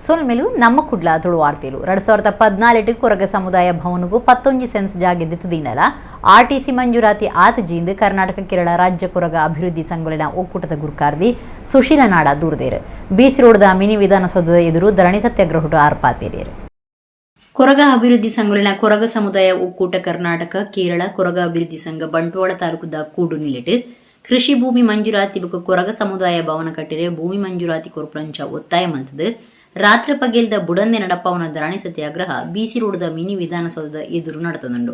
ಸೊಲ್ಮೆಲು ನಮ್ಮ ಕುಡ್ಲ ತುಳುವಾರ್ತೆಲು 2014 ಕೊರಗ ಸಮುದಾಯ ಭವನಗೂ 11 ಸೆನ್ಸ್ ಜಾಗೆ ದಿತ್ತದೀನಲ ಆರ್ಟಿಸಿ ಮಂಜೂರಾತಿ ಆತಜಿಂದು ಕರ್ನಾಟಕ ಕೇರಳ ರಾಜ್ಯ ಕೊರಗ ಅಭಿವೃದ್ಧಿ ಸಂಘಲಿನ ಒಕ್ಕೂಟದ ಗುರುಕಾರ್ದಿ ಸುಶೀಲ ನಾಡ ದೂರದೇರು ಬೀಸಿ ರೋಡ್ದ ಮಿನಿ ವಿಧಾನಸೌಧದ ಎದುರು ಧರಣಿ ಸತ್ಯಾಗ್ರಹದ ಆರ್ಪಾತೇರಿಯರು. ಕೊರಗ ಅಭಿವೃದ್ಧಿ ಸಂಘಲಿನ ಕೊರಗ ಸಮುದಾಯ ಒಕ್ಕೂಟ ಕರ್ನಾಟಕ ಕೇರಳ ಕೊರಗ ಅಭಿವೃದ್ಧಿ ಸಂಘ ಬಂಟ್ವಾಳ ತಾಲೂಕುದ ಕೂಡು ನಿಲೆಟ್ ಕೃಷಿ ಭೂಮಿ ಮಂಜೂರಾತಿ ಬೊಕ ಕೊರಗ ಸಮುದಾಯ ಭವನ ಕಟ್ಟಿರೆ ಭೂಮಿ ಮಂಜೂರಾತಿ ಕೊರ್ಪುರಂಚ ಒತ್ತಾಯ ಮಂತದು ರಾತ್ರಿ ಪಗೆಲ್ದ ಬುಡಂದೆ ನಡಪಾವನ ಧರಣಿ ಸತ್ಯಾಗ್ರಹ ಬಿಸಿ ರೋಡ್ದ ಮಿನಿ ವಿಧಾನಸೌಧದ ಎದುರು ನಡೆತದುಂಡು.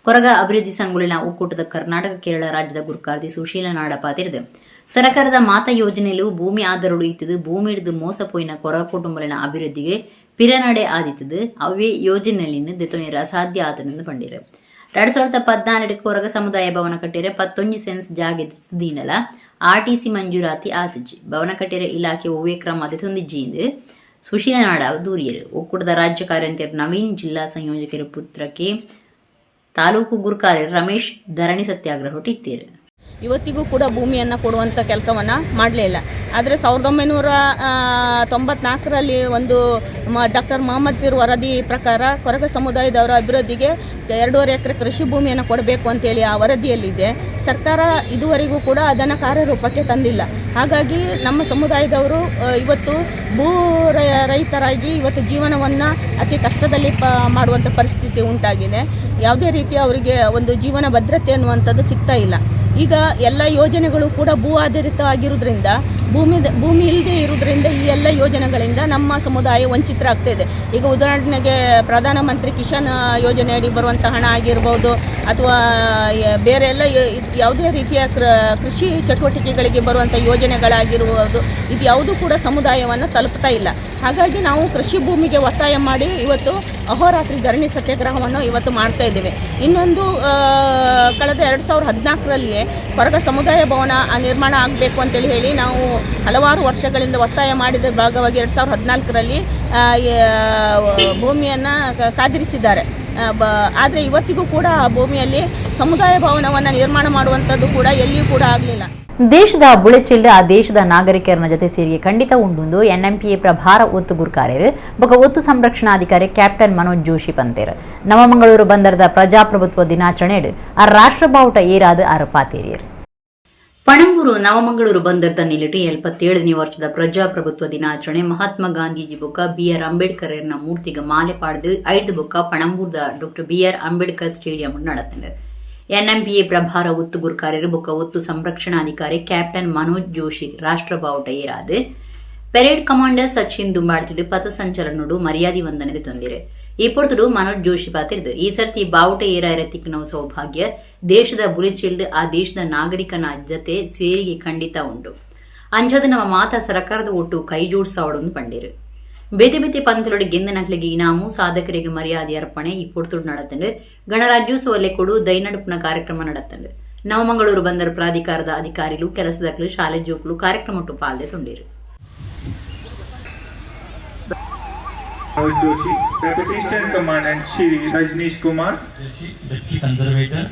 ಕೊರಗ ಅಭಿವೃದ್ಧಿ ಸಂಘಲಿನ ಒಕ್ಕೂಟದ ಕರ್ನಾಟಕ ಕೇರಳ ರಾಜ್ಯದ ಗುರುಕಾರ್ದಿ ಸುಶೀಲ ನಾಡ ಪಾತಿರಿದು ಸರ್ಕಾರದ ಮಾತ ಯೋಜನೆಯಲ್ಲೂ ಭೂಮಿ ಆಧಾರಡು ಇತ್ತದು ಭೂಮಿ ಹಿಡಿದು ಮೋಸ ಪೋಯಿನ ಕೊರಗ ಕುಟುಂಬಲಿನ ಅಭಿವೃದ್ಧಿಗೆ ಪಿರನಡೆ ಆದಿತ್ತದು ಅವೇ ಯೋಜನೆಯಲ್ಲಿ ದೆತೊನಿರ ಅಸಾಧ್ಯ ಆತನೆಂದು ಪಂಡಿರು. 2014 ಕೊರಗ ಸಮುದಾಯ ಭವನ ಕಟ್ಟಿರೆ 11 ಸೆನ್ಸ್ ಜಾಗೆ ದೀನಲ ಆರ್ಟಿಸಿ ಮಂಜೂರಾತಿ ಆತಜಿ ಭವನ ಕಟ್ಟಿರೆ ಇಲಾಖೆ ಒವ್ವೇ ಕ್ರಮ ದೆತೊಂದಿಜ್ಜಿ ಸುಶೀಲ ನಾಡ ದೂರಿಯರು. ಒಕ್ಕೂಟದ ರಾಜ್ಯ ಕಾರ್ಯಂತೆಯರು ನವೀನ್, ಜಿಲ್ಲಾ ಸಂಯೋಜಕರು ಪುತ್ರಕೆ, ತಾಲೂಕು ಗುರುಕಾರ್ಯರು ರಮೇಶ್ ಧರಣಿ ಸತ್ಯಾಗ್ರಹ ಇತ್ತೀರು. ಇವತ್ತಿಗೂ ಕೂಡ ಭೂಮಿಯನ್ನು ಕೊಡುವಂಥ ಕೆಲಸವನ್ನು ಮಾಡಲೇ ಇಲ್ಲ. ಆದರೆ 1994ರಲ್ಲಿ ಒಂದು ಡಾಕ್ಟರ್ ಮೊಹಮ್ಮದ್ ಪೀರ್ ವರದಿ ಪ್ರಕಾರ ಕೊರಗ ಸಮುದಾಯದವರ ಅಭಿವೃದ್ಧಿಗೆ 2.5 ಎಕರೆ ಕೃಷಿ ಭೂಮಿಯನ್ನು ಕೊಡಬೇಕು ಅಂತೇಳಿ ಆ ವರದಿಯಲ್ಲಿದೆ. ಸರ್ಕಾರ ಇದುವರೆಗೂ ಕೂಡ ಅದನ್ನು ಕಾರ್ಯರೂಪಕ್ಕೆ ತಂದಿಲ್ಲ. ಹಾಗಾಗಿ ನಮ್ಮ ಸಮುದಾಯದವರು ಇವತ್ತು ಭೂ ರೈತರಾಗಿ ಇವತ್ತು ಜೀವನವನ್ನು ಅತಿ ಕಷ್ಟದಲ್ಲಿ ಮಾಡುವಂಥ ಪರಿಸ್ಥಿತಿ ಉಂಟಾಗಿದೆ. ಯಾವುದೇ ರೀತಿಯ ಅವರಿಗೆ ಒಂದು ಜೀವನ ಭದ್ರತೆ ಅನ್ನುವಂಥದ್ದು ಸಿಗ್ತಾ ಇಲ್ಲ. ಈಗ ಎಲ್ಲ ಯೋಜನೆಗಳು ಕೂಡ ಭೂ ಆಧಾರಿತವಾಗಿರುವುದರಿಂದ ಭೂಮಿ ಇಲ್ಲದೆ ಇರುವುದರಿಂದ ಈ ಎಲ್ಲ ಯೋಜನೆಗಳಿಂದ ನಮ್ಮ ಸಮುದಾಯ ವಂಚಿತರಾಗ್ತಾ ಇದೆ. ಈಗ ಉದಾಹರಣೆಗೆ ಪ್ರಧಾನಮಂತ್ರಿ ಕಿಸಾನ್ ಯೋಜನೆಯಡಿ ಬರುವಂಥ ಹಣ ಆಗಿರ್ಬೋದು ಅಥವಾ ಬೇರೆ ಎಲ್ಲ ಯಾವುದೇ ರೀತಿಯ ಕೃಷಿ ಚಟುವಟಿಕೆಗಳಿಗೆ ಬರುವಂಥ ಯೋಜನೆಗಳಾಗಿರ್ಬೋದು, ಇದು ಯಾವುದೂ ಕೂಡ ಸಮುದಾಯವನ್ನು ತಲುಪ್ತಾ ಇಲ್ಲ. ಹಾಗಾಗಿ ನಾವು ಕೃಷಿ ಭೂಮಿಗೆ ಒತ್ತಾಯ ಮಾಡಿ ಇವತ್ತು ಅಹೋರಾತ್ರಿ ಧರಣಿ ಸತ್ಯಾಗ್ರಹವನ್ನು ಇವತ್ತು ಮಾಡ್ತಾ ಇದ್ದೇವೆ. ಇನ್ನೊಂದು, ಕಳೆದ 2014ರಲ್ಲಿಯೇ ಕೊರಗ ಸಮುದಾಯ ಭವನ ನಿರ್ಮಾಣ ಆಗಬೇಕು ಅಂತೇಳಿ ಹೇಳಿ ನಾವು ಹಲವಾರು ವರ್ಷಗಳಿಂದ ಒತ್ತಾಯ ಮಾಡಿದ ಭಾಗವಾಗಿ 2014ರಲ್ಲಿ ಭೂಮಿಯನ್ನು ಕಾದಿರಿಸಿದ್ದಾರೆ. ಆದರೆ ಇವತ್ತಿಗೂ ಕೂಡ ಆ ಭೂಮಿಯಲ್ಲಿ ಸಮುದಾಯ ಭವನವನ್ನು ನಿರ್ಮಾಣ ಮಾಡುವಂಥದ್ದು ಕೂಡ ಎಲ್ಲಿಯೂ ಕೂಡ ಆಗಲಿಲ್ಲ. ದೇಶದ ಬುಳೆಚಿಲ್ಲು ಆ ದೇಶದ ನಾಗರಿಕರನ ಜೊತೆ ಸೇರಿಗೆ ಖಂಡಿತ ಉಂಡುಂದು ಎನ್ಎಂಪಿಎ ಪ್ರಭಾರ ಒತ್ತು ಗುರುಕಾರ್ಯರು ಬೊಕ ಒತ್ತು ಸಂರಕ್ಷಣಾಧಿಕಾರಿ ಕ್ಯಾಪ್ಟನ್ ಮನೋಜ್ ಜೋಶಿ ಪಂತೇರು. ನವಮಂಗಳೂರು ಬಂದರದ ಪ್ರಜಾಪ್ರಭುತ್ವ ದಿನಾಚರಣೆ ಆ ರಾಷ್ಟ್ರಬಾವುಟ ಏರಾದ ಆರು ಪಾತೇರಿಯರು. ಪಣಂಬೂರು ನವಮಂಗಳೂರು ಬಂದರ್ದ ನಿಲುಟಿ 77ನೇ ವರ್ಷದ ಪ್ರಜಾಪ್ರಭುತ್ವ ದಿನಾಚರಣೆ ಮಹಾತ್ಮ ಗಾಂಧೀಜಿ ಬೊಕ್ಕ ಬಿ ಆರ್ ಅಂಬೇಡ್ಕರ್ನ ಮೂರ್ತಿಗೆ ಮಾಲೆ ಪಾಡ್ದು ಐದು ಬೊಕ್ಕ ಪಣಂಬೂರ್ದ doctor B R Ambedkar stadium നടത്തുന്നത്. ಎನ್ಎಂಪಿಎ ಪ್ರಭಾರ ಒತ್ತು ಗುರುಕಾರ್ಯರು ಬೊಕ್ಕ ಒತ್ತು ಸಂರಕ್ಷಣಾಧಿಕಾರಿ ಕ್ಯಾಪ್ಟನ್ ಮನೋಜ್ ಜೋಶಿ ರಾಷ್ಟ್ರಬಾವುಟ ಏರಾದು ಪೆರೇಡ್ ಕಮಾಂಡರ್ ಸಚಿನ್ ದುಂಬಾಡ್ತಿಡು ಪಥಸಂಚಲನೋಡು ಮರ್ಯಾದೆ ವಂದನೆ ತಂದಿರು. ಈ ಪೊರ್ತುಡು ಮನೋಜ್ ಜೋಶಿ ಪಾತಿರ್ದು ಈ ಸರ್ತಿ ಬಾವುಟ ಏರ ನಾವು ಸೌಭಾಗ್ಯ, ದೇಶದ ಬುರಿಚಿಲ್ಡ್ ಆ ದೇಶದ ನಾಗರಿಕನ ಜತೆ ಸೇರಿಗೆ ಖಂಡಿತ ಉಂಟು. ಅಂಚದ ನಮ್ಮ ಮಾತ ಸರ್ಕಾರದ ಒಟ್ಟು ಕೈ ಜೋಡಿಸಾವಡೊಂದು ಪಂಡಿರು. ಬೇತೆ ಬೇತೆ ಪಂಥಲೋಡು ಗೆಂದ ನಕ್ಲಿಗೆ ಇನಾಮು, ಸಾಧಕರಿಗೆ ಮರ್ಯಾದೆ ಅರ್ಪಣೆ ಈ ಪೊರ್ತುಡು ನಡತಂಡು. ಗಣರಾಜ್ಯೋತ್ಸವ ಲೆಕ್ಕೊಡು ದೈನಡುಪುನ ಕಾರ್ಯಕ್ರಮ ನಡತಂಡು. ನವಮಂಗಳೂರು ಬಂದರು ಪ್ರಾಧಿಕಾರದ ಅಧಿಕಾರಿಗಳು, ಕೆಲಸದಕ್ಲು, ಶಾಲೆ ಜೋಕ್ಲು ಕಾರ್ಯಕ್ರಮ ಪಾಲ್ದೆ ತುಂಡಿರು. Manoj Joshi, Assistant Commandant Shri Rajneesh Kumar. Joshi, Deputy Conservator.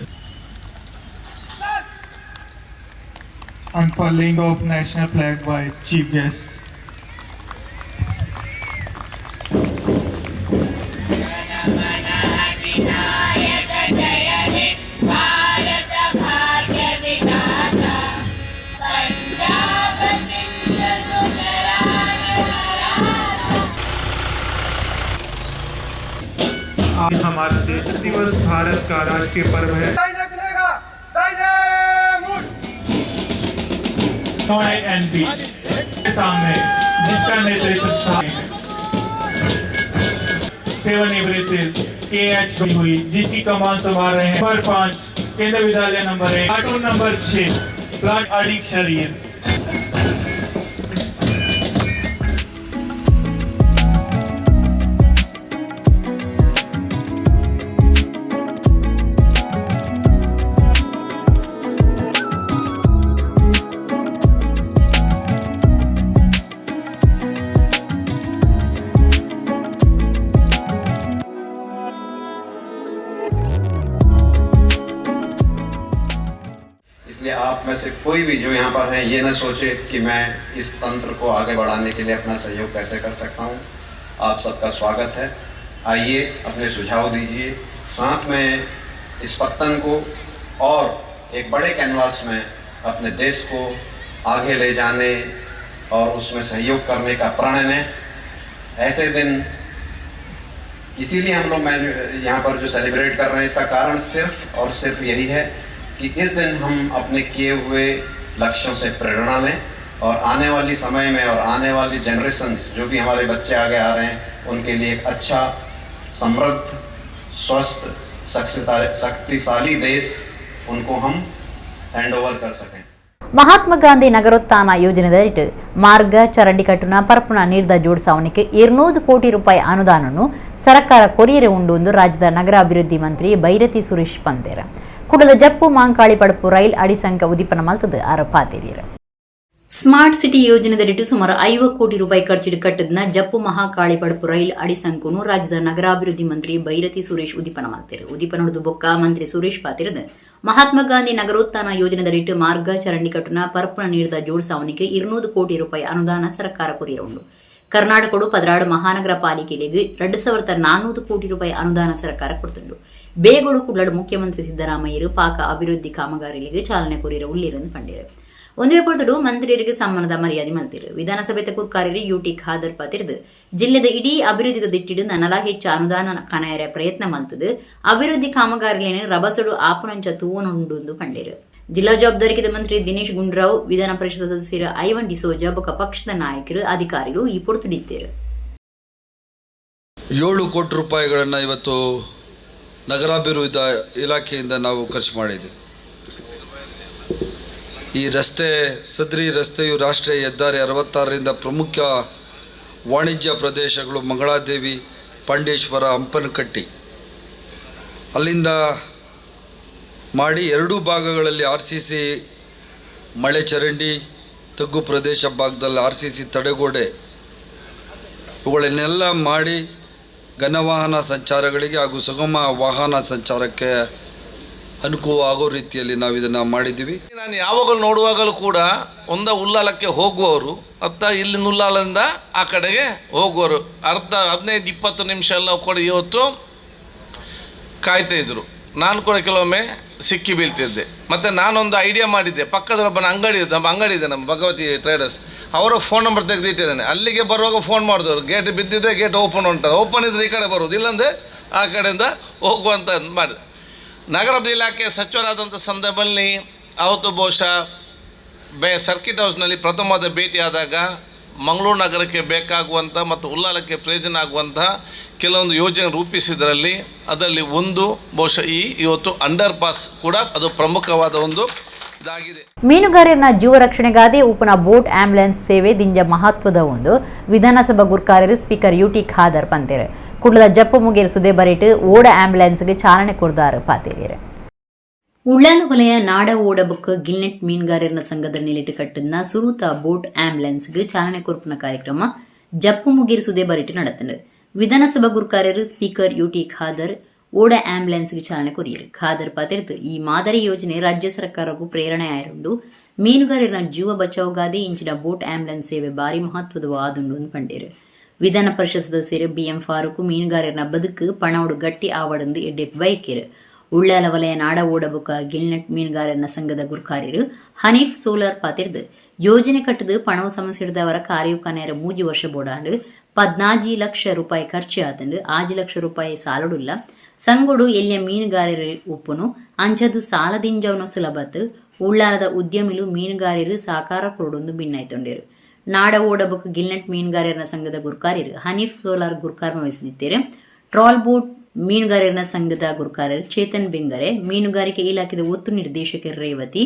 Unfurling of national flag by Chief Guest. आज हमारा देश दिवस भारत का राष्ट्रीय पर्व है। एनपी के सामने जिसका नेतृत्व सेवानिवृत्त के एच हुई, जिसकी कमान संभाल रहे हैं। नंबर 5 केंद्र विद्यालय नंबर 1, कार्टून नंबर 6 प्लाट अडिग शरीर। इसलिए आप में से कोई भी जो यहाँ पर है ये न सोचे कि मैं इस तंत्र को आगे बढ़ाने के लिए अपना सहयोग कैसे कर सकता हूँ। आप सबका स्वागत है। आइए, अपने सुझाव दीजिए, साथ में इस पत्तन को और एक बड़े कैनवास में अपने देश को आगे ले जाने और उसमें सहयोग करने का प्रण लें। ऐसे दिन इसीलिए हम लोग यहाँ पर जो सेलिब्रेट कर रहे हैं, इसका कारण सिर्फ और सिर्फ यही है कि इस दिन हम अपने किए हुए लक्ष्यों से प्रेरणा लें और आने वाली समय में और आने वाली जनरेशन्स जो भी हमारे बच्चे आगे आ रहे हैं उनके लिए एक अच्छा, समृद्ध, स्वस्थ, शक्तिशाली देश उनको हम हैंड ओवर कर सकें। ಮಹಾತ್ಮ ಗಾಂಧಿ ನಗರೋತ್ಥಾನ ಯೋಜನೆದಡಿಟ್ ಮಾರ್ಗ ಚರಂಡಿ ಕಟ್ಟುನ ಪರಪುನ ನೀರ್ದ ಜೋಡಿಸಾವಣಿಗೆ 200 ಕೋಟಿ ರೂಪಾಯಿ ಅನುದಾನವನ್ನು ಸರ್ಕಾರ ಕೊರಿಯರೆ ಉಂಡು ಎಂದು ರಾಜ್ಯದ ನಗರಾಭಿವೃದ್ಧಿ ಮಂತ್ರಿ ಬೈರತಿ ಸುರೇಶ್ ಪಂದೇರ ಕುಡದ ಜಪ್ಪು ಮಾಂಕಾಳಿ ಪಡಪು ರೈಲ್ ಅಡಿಸಂಕ ಉದೀಪನ ಮಲ್ತದ ಆರೋಪ ಪಾತೇರಿಯರು. ಸ್ಮಾರ್ಟ್ ಸಿಟಿ ಯೋಜನೆದಡಿಟ್ಟು ಸುಮಾರು 50 ಕೋಟಿ ರೂಪಾಯಿ ಖರ್ಚಿಡು ಕಟ್ಟದ್ನ ಜಪ್ಪು ಮಹಾಕಾಳಿ ಪಡಪು ರೈಲ್ ಅಡಿಸಂಕುನು ರಾಜ್ಯದ ನಗರಾಭಿವೃದ್ಧಿ ಮಂತ್ರಿ ಬೈರತಿ ಸುರೇಶ್ ಉದೀಪನ ಮಲ್ತೇರು. ಉದೀಪನೊಡದು ಬೊಕ್ಕ ಮಂತ್ರಿ ಸುರೇಶ್ ಪಾತಿರದ ಮಹಾತ್ಮ ಗಾಂಧಿ ನಗರೋತ್ಥಾನ ಯೋಜನೆದಡಿಟ್ಟು ಮಾರ್ಗ ಚರಂಡಿ ಕಟ್ಟುನ ಪರಪುನ ನೀರ್ದ ಜೋಡಿಸಾವಣಿಗೆ 200 ಕೋಟಿ ರೂಪಾಯಿ ಅನುದಾನ ಸರ್ಕಾರ ಕೊರಿಯರೆ ಉಂಡು. ಕರ್ನಾಟಕಡು 16 ಮಹಾನಗರ ಪಾಲಿಕೆಗೆ 2400 ಕೋಟಿ ರೂಪಾಯಿ ಅನುದಾನ ಸರ್ಕಾರ ಕೊಡ್ತುಂಡು. ಬೇಗೋಡು ಕುಡ್ಲಡು ಮುಖ್ಯಮಂತ್ರಿ ಸಿದ್ದರಾಮಯ್ಯರು ಪಾಕ ಅಭಿವೃದ್ಧಿ ಕಾಮಗಾರಿಗಳಿಗೆ ಚಾಲನೆ ಕೊರಿಯರೆ ಉಳ್ಳೀರೆಂದು ಪಂಡೇರು. ಒಂದುವೇ ಪೊರ್ತುಡು ಮಂತ್ರಿಯರಿಗೆ ಸಮ್ಮಾನದ ಮರ್ಯಾದೆ ಮಲ್ತಿರು. ವಿಧಾನಸಭೆ ಕುರ್ಕಾರ್ಯರು ಯುಟಿ ಖಾದರ್ ಪಾತಿರ್ದು ಜಿಲ್ಲೆದ ಇಡೀ ಅಭಿವೃದ್ಧಿದ ದಿಟ್ಟಿಡು ನನಲ ಹೆಚ್ಚು ಅನುದಾನ ಕನಾಯರ ಪ್ರಯತ್ನ ಮಲ್ತದು ಅಭಿವೃದ್ಧಿ ಕಾಮಗಾರಿಲೇನು ರಭಸಡು ಆಪುನಂಚ ತೂವನುಂಡು ಪಂಡೇರು. ಜಿಲ್ಲಾ ಜವಾಬ್ದಾರಿಕಿದ ಮಂತ್ರಿ ದಿನೇಶ್ ಗುಂಡೂರಾವ್, ವಿಧಾನ ಪರಿಷತ್ ಸದಸ್ಯರು ಐವನ್ ಡಿಸೋಜಾ ಬೊಕ್ಕ ಪಕ್ಷದ ನಾಯಕರು ಅಧಿಕಾರಿಗಳು ಈ ಪೊರ್ತುಡಿದ್ದರು. 7 ಕೋಟಿ ರೂಪಾಯಿಗಳನ್ನು ಇವತ್ತು ನಗರಾಭಿವೃದ್ಧಿ ಇಲಾಖೆಯಿಂದ ನಾವು ಖರ್ಚು ಮಾಡಿದ್ದೀವಿ. ಈ ರಸ್ತೆ ಸದ್ರಿ ರಸ್ತೆಯು ರಾಷ್ಟ್ರೀಯ ಹೆದ್ದಾರಿ 66ರಿಂದ ಪ್ರಮುಖ ವಾಣಿಜ್ಯ ಪ್ರದೇಶಗಳು ಮಂಗಳಾದೇವಿ, ಪಾಂಡೇಶ್ವರ, ಹಂಪನಕಟ್ಟಿ ಅಲ್ಲಿಂದ ಮಾಡಿ ಎರಡೂ ಭಾಗಗಳಲ್ಲಿ RCC ಮಳೆ ಚರಂಡಿ, ತಗ್ಗು ಪ್ರದೇಶ ಭಾಗದಲ್ಲಿ RCC ತಡೆಗೋಡೆ ಇವುಗಳನ್ನೆಲ್ಲ ಮಾಡಿ ಘನವಾಹನ ಸಂಚಾರಗಳಿಗೆ ಹಾಗೂ ಸುಗಮ ವಾಹನ ಸಂಚಾರಕ್ಕೆ ಅನುಕೂಲ ಆಗೋ ರೀತಿಯಲ್ಲಿ ನಾವು ಇದನ್ನು ಮಾಡಿದ್ದೀವಿ. ನಾನು ಯಾವಾಗಲೂ ನೋಡುವಾಗಲೂ ಕೂಡ ಒಂದ ಉಲ್ಲಾಲಕ್ಕೆ ಹೋಗುವವರು ಅಥವಾ ಇಲ್ಲಿ ಉಲ್ಲಾಲದಿಂದ ಆ ಕಡೆಗೆ ಹೋಗುವವರು ಅರ್ಧ 15-20 ನಿಮಿಷ ಎಲ್ಲ ಕೂಡ ಇವತ್ತು ಕಾಯ್ತಾಯಿದ್ರು. ನಾನು ಕೂಡ ಕೆಲವೊಮ್ಮೆ ಸಿಕ್ಕಿ ಬೀಳ್ತಿದ್ದೆ. ಮತ್ತು ನಾನೊಂದು ಐಡಿಯಾ ಮಾಡಿದ್ದೆ. ಪಕ್ಕದ ಒಬ್ಬನ ಅಂಗಡಿ ಇದೆ, ನಮ್ಮ ಅಂಗಡಿ ಇದೆ, ನಮ್ಮ ಭಗವತಿ ಟ್ರೇಡರ್ಸ್, ಅವರ ಫೋನ್ ನಂಬರ್ ತೆಗೆದಿಟ್ಟಿದ್ದಾನೆ. ಅಲ್ಲಿಗೆ ಬರುವಾಗ ಫೋನ್ ಮಾಡಿದವರು, ಗೇಟ್ ಬಿದ್ದಿದೆ, ಗೇಟ್ ಓಪನ್ ಉಂಟು, ಓಪನ್ ಇದ್ದರೆ ಈ ಕಡೆ ಬರೋದು, ಇಲ್ಲಾಂದರೆ ಆ ಕಡೆಯಿಂದ ಹೋಗುವಂಥ ಮಾಡಿದೆ. ನಗರಾಭಿವೃದ್ಧಿ ಇಲಾಖೆ ಸಚಿವರಾದಂಥ ಸಂದರ್ಭದಲ್ಲಿ ಆವತ್ತು ಬಹುಶಃ ಸರ್ಕಿಟ್ ಹೌಸ್ನಲ್ಲಿ ಪ್ರಥಮವಾದ ಭೇಟಿಯಾದಾಗ ಮಂಗಳೂರು ನಗರಕ್ಕೆ ಬೇಕಾಗುವಂಥ ಮತ್ತು ಉಲ್ಲಾಲಕ್ಕೆ ಪ್ರಯೋಜನ ಆಗುವಂಥ ಕೆಲವೊಂದು ಯೋಜನೆ ರೂಪಿಸಿದ್ರಲ್ಲಿ ಅದರಲ್ಲಿ ಒಂದು ಬಹುಶಃ ಈ ಇವತ್ತು ಅಂಡರ್ ಪಾಸ್ ಕೂಡ ಅದು ಪ್ರಮುಖವಾದ ಒಂದು ಇದಾಗಿದೆ. ಮೀನುಗಾರರ ಜೀವ ರಕ್ಷಣೆಗಾದೆ ಉಪನ ಬೋಟ್ ಆಂಬ್ಯುಲೆನ್ಸ್ ಸೇವೆ ದಿಂಜ ಮಹತ್ವದ ಒಂದು ವಿಧಾನಸಭಾ ಗುರ್ಕಾರ್ಯರು ಸ್ಪೀಕರ್ ಯುಟಿ ಖಾದರ್ ಪಂತೇರು. ಕುಡ್ಲದ ಜಪ್ಪು ಮುಗೇರ್ ಸುದೆ ಬರಿಟ್ ಓಡ ಆಂಬ್ಯುಲೆನ್ಸ್ಗೆ ಚಾಲನೆ ಕೊರ್ದಾರು ಪಾತೇರಿಯರು. ಉಳ್ಳಾಲ ವಲಯ ನಾಡ ಓಡ ಬೊಕ್ಕ ಗಿಲ್ನೆಟ್ ಮೀನುಗಾರರ ಸಂಘದ ನಿಲಿಟ್ಟು ಕಟ್ಟನ್ನ ಸುರೂತ ಬೋಟ್ ಆಂಬ್ಯುಲೆನ್ಸ್ಗೆ ಚಾಲನೆ ಕೊರ್ಪುನ ಕಾರ್ಯಕ್ರಮ ಜಪ್ಪು ಮುಗೇರ್ ಸುದೆ ಬರಿಟ್ நடத்தது. ವಿಧಾನಸಭಾ ಗುರ್ಕಾರ್ಯರು ಸ್ಪೀಕರ್ ಯುಟಿ ಖಾದರ್ ಓಡ ಆಂಬ್ಯುಲೆನ್ಸ್ಗೆ ಚಾಲನೆ ಕೊರಿಯರು. ಖಾದರ್ ಪಾತಿರ್ದು ಈ ಮಾದರಿ ಯೋಜನೆ ರಾಜ್ಯ ಸರ್ಕಾರಕ್ಕೂ ಪ್ರೇರಣೆ ಆಯರುಂಡು. ಮೀನುಗಾರರ ಜೀವ ಬಚಾವ್ಗಾದೆ ಇಂಚಿನ ಬೋಟ್ ಆಂಬ್ಯುಲೆನ್ಸ್ ಸೇವೆ ಭಾರಿ ಮಹತ್ವದ ಆದುಂಡು ಎಂದು ಪಂಡೇರು. ವಿಧಾನ ಪರಿಷತ್ ಸದಸ್ಯರು ಬಿಎಂ ಫಾರೂಕ್ ಮೀನುಗಾರರ ಬದುಕು ಪಣವಡು ಗಟ್ಟಿ ಆವಡಂದು ಎಡ್ಡೆಪ್ಪು ಬಯಕೇರು. ಉಳ್ಳಾಲ ವಲಯ ನಾಡ ಓಡಬುಕ ಗಿಲ್ನೆಟ್ ಮೀನುಗಾರರ ಸಂಘದ ಗುರ್ಕಾರ್ಯರು ಹನೀಫ್ ಸೋಲಾರ್ ಪಾತಿರ್ದು ಯೋಜನೆ ಕಟ್ಟದು ಪಣವು ಸಮಸ್ಯೆದವರ ಕಾರ್ಯಕನೇರ 3 ವರ್ಷ ಬೋಡಾಂಡು 14 ಲಕ್ಷ ರೂಪಾಯಿ ಖರ್ಚು ಆತಂಡು 5 ಲಕ್ಷ ರೂಪಾಯಿ ಸಾಲಡುಲ್ಲ. ಸಂಗೊಡು ಎಲ್ಲಿಯ ಮೀನುಗಾರರು ಉಪ್ಪುನು ಅಂಚದು ಸಾಲದಿಂಜವನ ಸುಲಭತ್ ಉಳ್ಳಾಲದ ಉದ್ಯಮಿಲು ಮೀನುಗಾರರು ಸಾಕಾರ ಕೊರಡೊಂದು ಭಿನ್ನಾಯ್ತೊಂಡೇರು. ನಾಡ ಓಡಬುಕ್ ಗಿಲ್ನೆಟ್ ಮೀನುಗಾರರ ಸಂಘದ ಗುರ್ಕಾರ್ಯರು ಹನೀಫ್ ಸೋಲಾರ್ ಗುರ್ಕಾರ್ಮ ವಹಿಸಿದ್ದಾರೆ. ಟ್ರಾಲ್ ಬೋಟ್ ಮೀನುಗಾರರ ಸಂಘದ ಗುರ್ಕಾರರು ಚೇತನ್ ಬೆಂಗರೆ, ಮೀನುಗಾರಿಕೆ ಇಲಾಖೆದ ಒತ್ತು ನಿರ್ದೇಶಕರು ರೇವತಿ,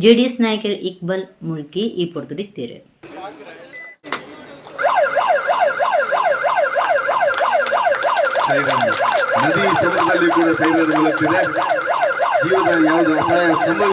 ಜೆಡಿಎಸ್ ನಾಯಕರು ಇಕ್ಬಲ್ ಮುಲ್ಕಿ ಈ ಪೊರ್ತುಡಿದ್ದಾರೆ. ನದಿ ಸಮುದ್ರದಲ್ಲಿ ಕೂಡ ಸೈರನ್ ಮೊಳಗ್ತಿದೆ. ಜೀವದ ಯಾವುದೇ ಅಪಾಯ ಸಂಭವ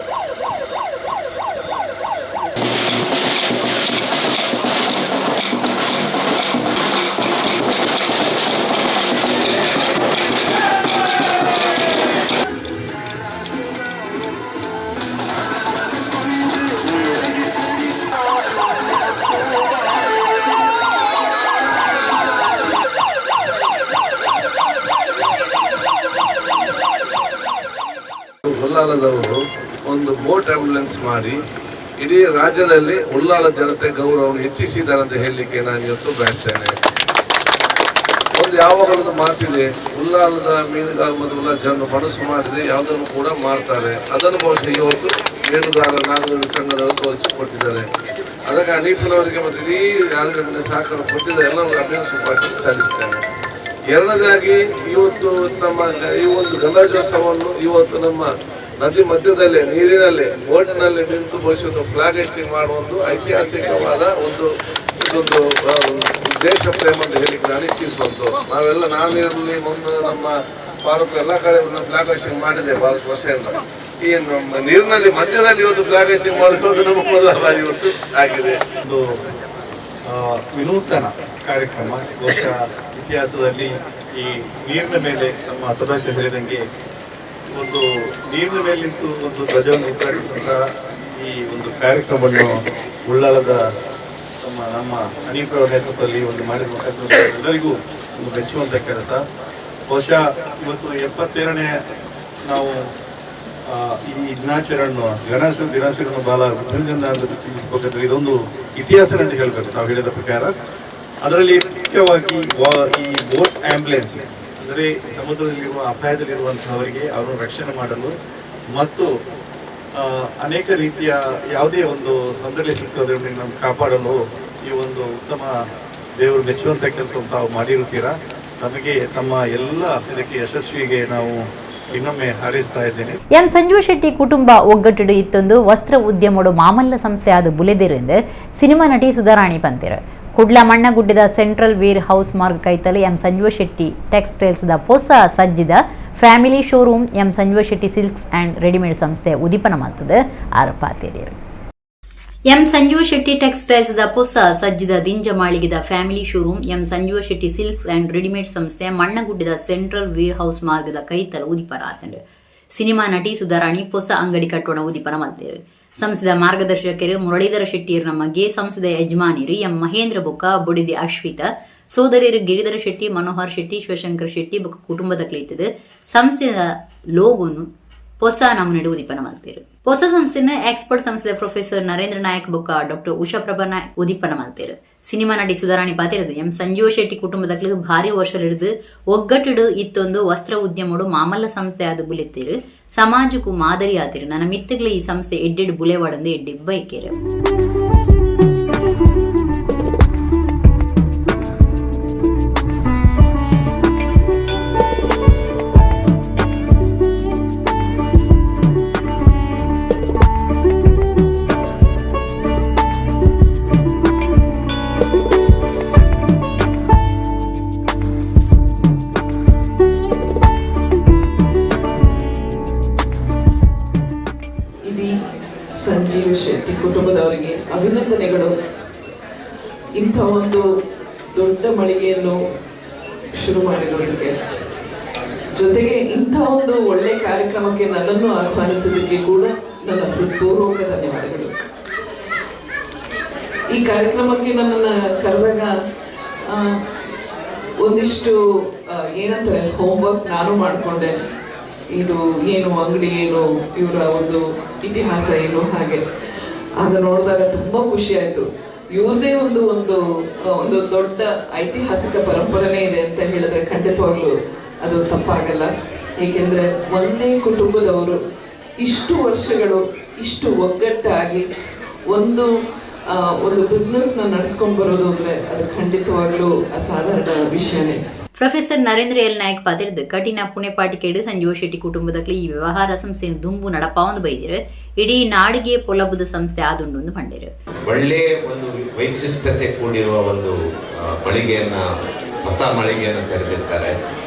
ಉಳ್ಳಾಲದವರು ಒಂದು ಬೋಟ್ ಆಂಬ್ಯುಲೆನ್ಸ್ ಮಾಡಿ ಇಡೀ ರಾಜ್ಯದಲ್ಲಿ ಉಳ್ಳಾಲ ಜನತೆ ಗೌರವವನ್ನು ಹೆಚ್ಚಿಸಿದ್ದಾರೆ ಅಂತ ಹೇಳಲಿಕ್ಕೆ ನಾನು ಇವತ್ತು ಬಯಸ್ತೇನೆ. ಒಂದು ಯಾವಾಗಲೊಂದು ಮಾತಿದೆ, ಉಳ್ಳಾಲದ ಮೀನುಗಾರ ಮತ್ತು ಉಳ್ಳಾಲ ಜನರು ಮನಸ್ಸು ಮಾಡಿದರೆ ಯಾವುದನ್ನು ಕೂಡ ಮಾಡ್ತಾರೆ. ಅದನ್ನು ಬಹುಶಃ ಇವತ್ತು ಮೀನುಗಾರ ನಾಗರಿಕ ಸಂಘದವರು ತೋರಿಸಿಕೊಟ್ಟಿದ್ದಾರೆ. ಅದಕ್ಕೆ ಹನೀಫ್ನವರಿಗೆ ಮತ್ತು ಇಡೀ ಯಾರಿಗೆ ಸಹಕಾರ ಕೊಟ್ಟಿದ್ದಾರೆ ಎಲ್ಲರಿಗೂ ಅಭಿನಂದನೆ ಸಲ್ಲಿಸ್ತೇನೆ. ಎರಡನೇದಾಗಿ ಇವತ್ತು ನಮ್ಮ ಈ ಒಂದು ಗಣರಾಜ್ಯೋತ್ಸವವನ್ನು ಇವತ್ತು ನಮ್ಮ ನದಿ ಮಧ್ಯದಲ್ಲೇ ನೀರಿನಲ್ಲೇ ಬೋಟ್ನಲ್ಲಿ ನಿಂತು ಬಹುಶಃ ಫ್ಲಾಗ್ ಹಾಸ್ಟಿಂಗ್ ಮಾಡುವ ಒಂದು ಐತಿಹಾಸಿಕವಾದ ಒಂದು ಇದೊಂದು ದೇಶ ಪ್ರೇಮ ಅಂತ ಹೇಳಿಕ್ಕೆ ನಾನು ಇಚ್ಛಿಸುವಂಥದ್ದು. ನಾವೆಲ್ಲ ನಾನಿರಲಿ ಮುಂದೆ ನಮ್ಮ ಭಾರತ ಎಲ್ಲ ಕಡೆ ಫ್ಲಾಗ್ ಹಾಸ್ಟಿಂಗ್ ಮಾಡಿದೆ ಭಾರತ ವರ್ಷದಿಂದ. ಈ ನಮ್ಮ ನೀರಿನಲ್ಲಿ ಮಧ್ಯದಲ್ಲಿ ಇವತ್ತು ಫ್ಲಾಗ್ ಹಾಸ್ಟಿಂಗ್ ಮಾಡುವುದು ನಮ್ಮ ಮೊದಲ ಬಾರಿ ಇವತ್ತು ಆಗಿದೆ. ಒಂದು ವಿನೂತನ ಕಾರ್ಯಕ್ರಮ. ಬಹುಶಃ ಇತಿಹಾಸದಲ್ಲಿ ಈ ನೀರಿನ ಮೇಲೆ ನಮ್ಮ ಸದಾಶಿವ ಹೇಳಿದಂಗೆ ಒಂದು ನೀರಿನ ಮೇಲೆ ನಿಂತು ಒಂದು ಧ್ವಜವನ್ನು ಉತ್ತರಿಸಿದಂತಹ ಈ ಒಂದು ಕಾರ್ಯಕ್ರಮವನ್ನು ಉಳ್ಳಾಲದ ನಮ್ಮ ಹನೀಫ್ ಅವರ ನೇತೃತ್ವದಲ್ಲಿ ಒಂದು ಮಾಡಿರುವ ಎಲ್ಲರಿಗೂ ಒಂದು ಮೆಚ್ಚುವಂಥ ಕೆಲಸ. ಬಹುಶಃ ಇವತ್ತು 72ನೇ ನಾವು ಈ ದಿನಾಚರಣೆ ಗಣೇಶ ದಿನಾಚರಣೆ ಬಹಳ ವಿಜೃಂಭಣೆಯಿಂದ ತಿಳಿಸಬೇಕಂದ್ರೆ ಇದೊಂದು ಇತಿಹಾಸ ಅಂತ ಹೇಳಬೇಕು ನಾವು ಹೇಳಿದ ಪ್ರಕಾರ. ಅದರಲ್ಲಿ ಮುಖ್ಯವಾಗಿ ಈ ಬೋಟ್ ಆಂಬ್ಯುಲೆನ್ಸ್ ಅಂದರೆ ಸಮುದ್ರದಲ್ಲಿರುವ ಅಪಾಯದಲ್ಲಿರುವಂತಹವರಿಗೆ ಅವರನ್ನು ರಕ್ಷಣೆ ಮಾಡಲು ಮತ್ತು ಅನೇಕ ರೀತಿಯ ಯಾವುದೇ ಒಂದು ತೊಂದರೆ ಸಿಕ್ಕೋದ್ರಿಂದ ನಮ್ಗೆ ಕಾಪಾಡಲು ಈ ಒಂದು ಉತ್ತಮ ದೇವರು ಮೆಚ್ಚುವಂಥ ಕೆಲಸವನ್ನು ತಾವು ಮಾಡಿರುತ್ತೀರಾ. ನಮಗೆ ತಮ್ಮ ಎಲ್ಲ ಇದಕ್ಕೆ ಯಶಸ್ವಿಗೆ ನಾವು ಇನ್ನೊಮ್ಮೆ ಹಾರೈಸ್ತಾ ಇದ್ದೇನೆ. ಎಂ ಸಂಜೀವ ಶೆಟ್ಟಿ ಕುಟುಂಬ ಒಗ್ಗಟ್ಟಿಡು ಇತ್ತೊಂದು ವಸ್ತ್ರ ಉದ್ಯಮಡು ಮಾಮಲ್ಲ ಸಂಸ್ಥೆ ಆದ ಬುಲೆದಿರಿಂದ ಸಿನಿಮಾ ನಟಿ ಸುಧಾರಾಣಿ ಪಂತಿರು. ಕುಡ್ಲ ಮಣ್ಣಗುಡ್ಡದ ಸೆಂಟ್ರಲ್ ವೇರ್ ಹೌಸ್ ಮಾರ್ಗ ಕೈತಲೆ M Sanjeeva Shetty textiles the ಪೊಸ ಸಜ್ಜಿದ family showroom M Sanjeeva Shetty silks and readymade ಸಂಸ್ಥೆ ಉದೀಪನ ಮಾಡ್ತದೆ ಆರೋಪಾತೇರಿಯರು. M Sanjeeva Shetty textiles the ಪೊಸ ಸಜ್ಜಿದ ದಿಂಜ ಮಾಳಿಗೆದ family showroom M Sanjeeva Shetty silks and readymade ಸಂಸ್ಥೆ ಮಣ್ಣಗುಡ್ಡದ ಸೆಂಟ್ರಲ್ ವೇರ್ ಹೌಸ್ ಮಾರ್ಗದ ಕೈತಲ ಉದೀಪನ ಆತಂಡು. ಸಿನಿಮಾ ನಟಿ ಸುಧಾರಾಣಿ ಪೊಸ ಅಂಗಡಿ ಕಟ್ಟೋಣ ಉದೀಪನ ಮಲ್ತೇರು. ಸಂಸ್ಥೆದ ಮಾರ್ಗದರ್ಶಕರು ಮುರಳೀಧರ ಶೆಟ್ಟಿಯರು ನಮಗೆ ಸಂಸ್ಥೆದ ಯಜಮಾನಿರು ಎಂ ಮಹೇಂದ್ರ ಬೊಕ್ಕ ಬೊಡಿದಿ ಅಶ್ವಿತ ಸೋದರಿಯರು ಗಿರಿಧರ ಶೆಟ್ಟಿ, ಮನೋಹರ್ ಶೆಟ್ಟಿ, ಶಿವಶಂಕರ್ ಶೆಟ್ಟಿ ಬೊಕ್ಕ ಕುಟುಂಬದ ಕ್ಲೀತದೆ ಸಂಸ್ಥೆಯ ಲೋಗೋನು ಹೊಸ ನಮೂನೆ ಉದೀಪನ ಮಲ್ತೇರು. ಹೊಸ ಸಂಸ್ಥೆನ ಎಕ್ಸ್ಪರ್ಟ್ ಸಂಸ್ಥೆಯ ಪ್ರೊಫೆಸರ್ ನರೇಂದ್ರ ನಾಯಕ್ ಬೊಕ್ಕ ಡಾಕ್ಟರ್ ಉಷಾ ಪ್ರಭಾ ನಾಯಕ್ ಉದೀಪನ ಮಲ್ತೇರು. ಸಿನಿಮಾ ನಟಿ ಸುಧಾರಾಣಿ ಪಾತಿರದು ಎಂ ಸಂಜೀವ ಶೆಟ್ಟಿ ಕುಟುಂಬದ ಭಾರಿ ವರ್ಷಲಿಡಿದು ಒಗ್ಗಟ್ಟಿಡು ಇತ್ತೊಂದು ವಸ್ತ್ರ ಉದ್ಯಮಡು ಮಾಮಲ್ಲ ಸಂಸ್ಥೆ ಆದ ಬುಲೆತ್ತೀರು ಸಮಾಜಕ್ಕೂ ಮಾದರಿ ಆತಿರು. ನನ್ನ ಮಿತ್ತಗಳ ಈ ಸಂಸ್ಥೆ ಎಡ್ಡೆಡ್ ಬುಲೆವಾಡಂದು ಎಡ್ಡೆ ಬೈಕೇರು. ಸಂಜೀವ ಶೆಟ್ಟಿ ಕುಟುಂಬದವರಿಗೆ ಅಭಿನಂದನೆಗಳು. ಇಂಥ ಒಂದು ದೊಡ್ಡ ಮಳಿಗೆಯನ್ನು ಶುರು ಮಾಡಿರೋದಕ್ಕೆ, ಜೊತೆಗೆ ಇಂಥ ಒಂದು ಒಳ್ಳೆ ಕಾರ್ಯಕ್ರಮಕ್ಕೆ ನನ್ನನ್ನು ಆಹ್ವಾನಿಸಿದ್ದಕ್ಕೆ ಕೂಡ ನನ್ನ ಹೃತ್ಪೂರ್ವಕ ಧನ್ಯವಾದಗಳು. ಈ ಕಾರ್ಯಕ್ರಮಕ್ಕೆ ನನ್ನನ್ನು ಕರೆದಾಗ ಒಂದಿಷ್ಟು ಏನಂತಾರೆ ಹೋಮ್ವರ್ಕ್ ನಾನು ಮಾಡಿಕೊಂಡೆ. ಇದು ಏನು ಅಂಗಡಿ, ಏನು ಇವರ ಒಂದು ಇತಿಹಾಸ ಏನು, ಹಾಗೆ ಆಗ ನೋಡಿದಾಗ ತುಂಬ ಖುಷಿ ಆಯಿತು. ಇವ್ರದೇ ಒಂದು ಒಂದು ಒಂದು ದೊಡ್ಡ ಐತಿಹಾಸಿಕ ಪರಂಪರೆನೇ ಇದೆ ಅಂತ ಹೇಳಿದ್ರೆ ಖಂಡಿತವಾಗ್ಲೂ ಅದು ತಪ್ಪಾಗಲ್ಲ. ಏಕೆಂದರೆ ಒಂದೇ ಕುಟುಂಬದವರು ಇಷ್ಟು ವರ್ಷಗಳು ಇಷ್ಟು ಒಗ್ಗಟ್ಟಾಗಿ ಒಂದು ಒಂದು ಬಿಸ್ನೆಸ್ನ ನಡೆಸ್ಕೊಂಡು ಬರೋದು ಅಂದರೆ ಅದು ಖಂಡಿತವಾಗ್ಲೂ ಅಸಾಧಾರಣ ವಿಷಯನೇ. ಪ್ರೊಫೆಸರ್ ನರೇಂದ್ರ ಎಲ್ ನಾಯಕ್ ಪಾತಿರ್ದು ಕಠಿಣ ಪುಣೆಪಾಟಿಕೇಡು ಸಂಜೀವ ಶೆಟ್ಟಿ ಕುಟುಂಬದಕ್ಲಿ ಈ ವ್ಯವಹಾರ ಸಂಸ್ಥೆ ದುಂಬು ನಡಪಾವಂದು ಬೈದಿರು. ಇಡೀ ನಾಡಿಗೆ ಪೊಲಬುದ ಸಂಸ್ಥೆ ಆದುಂಡು ಪಂಡೇರು. ಒಳ್ಳೆಯ ಒಂದು ವೈಶಿಷ್ಟ್ಯತೆ ಕೂಡಿರುವ ಒಂದು ಮಳಿಗೆಯನ್ನ, ಹೊಸ ಮಳಿಗೆಯನ್ನು ತೆರೆದಿರ್ತಾರೆ.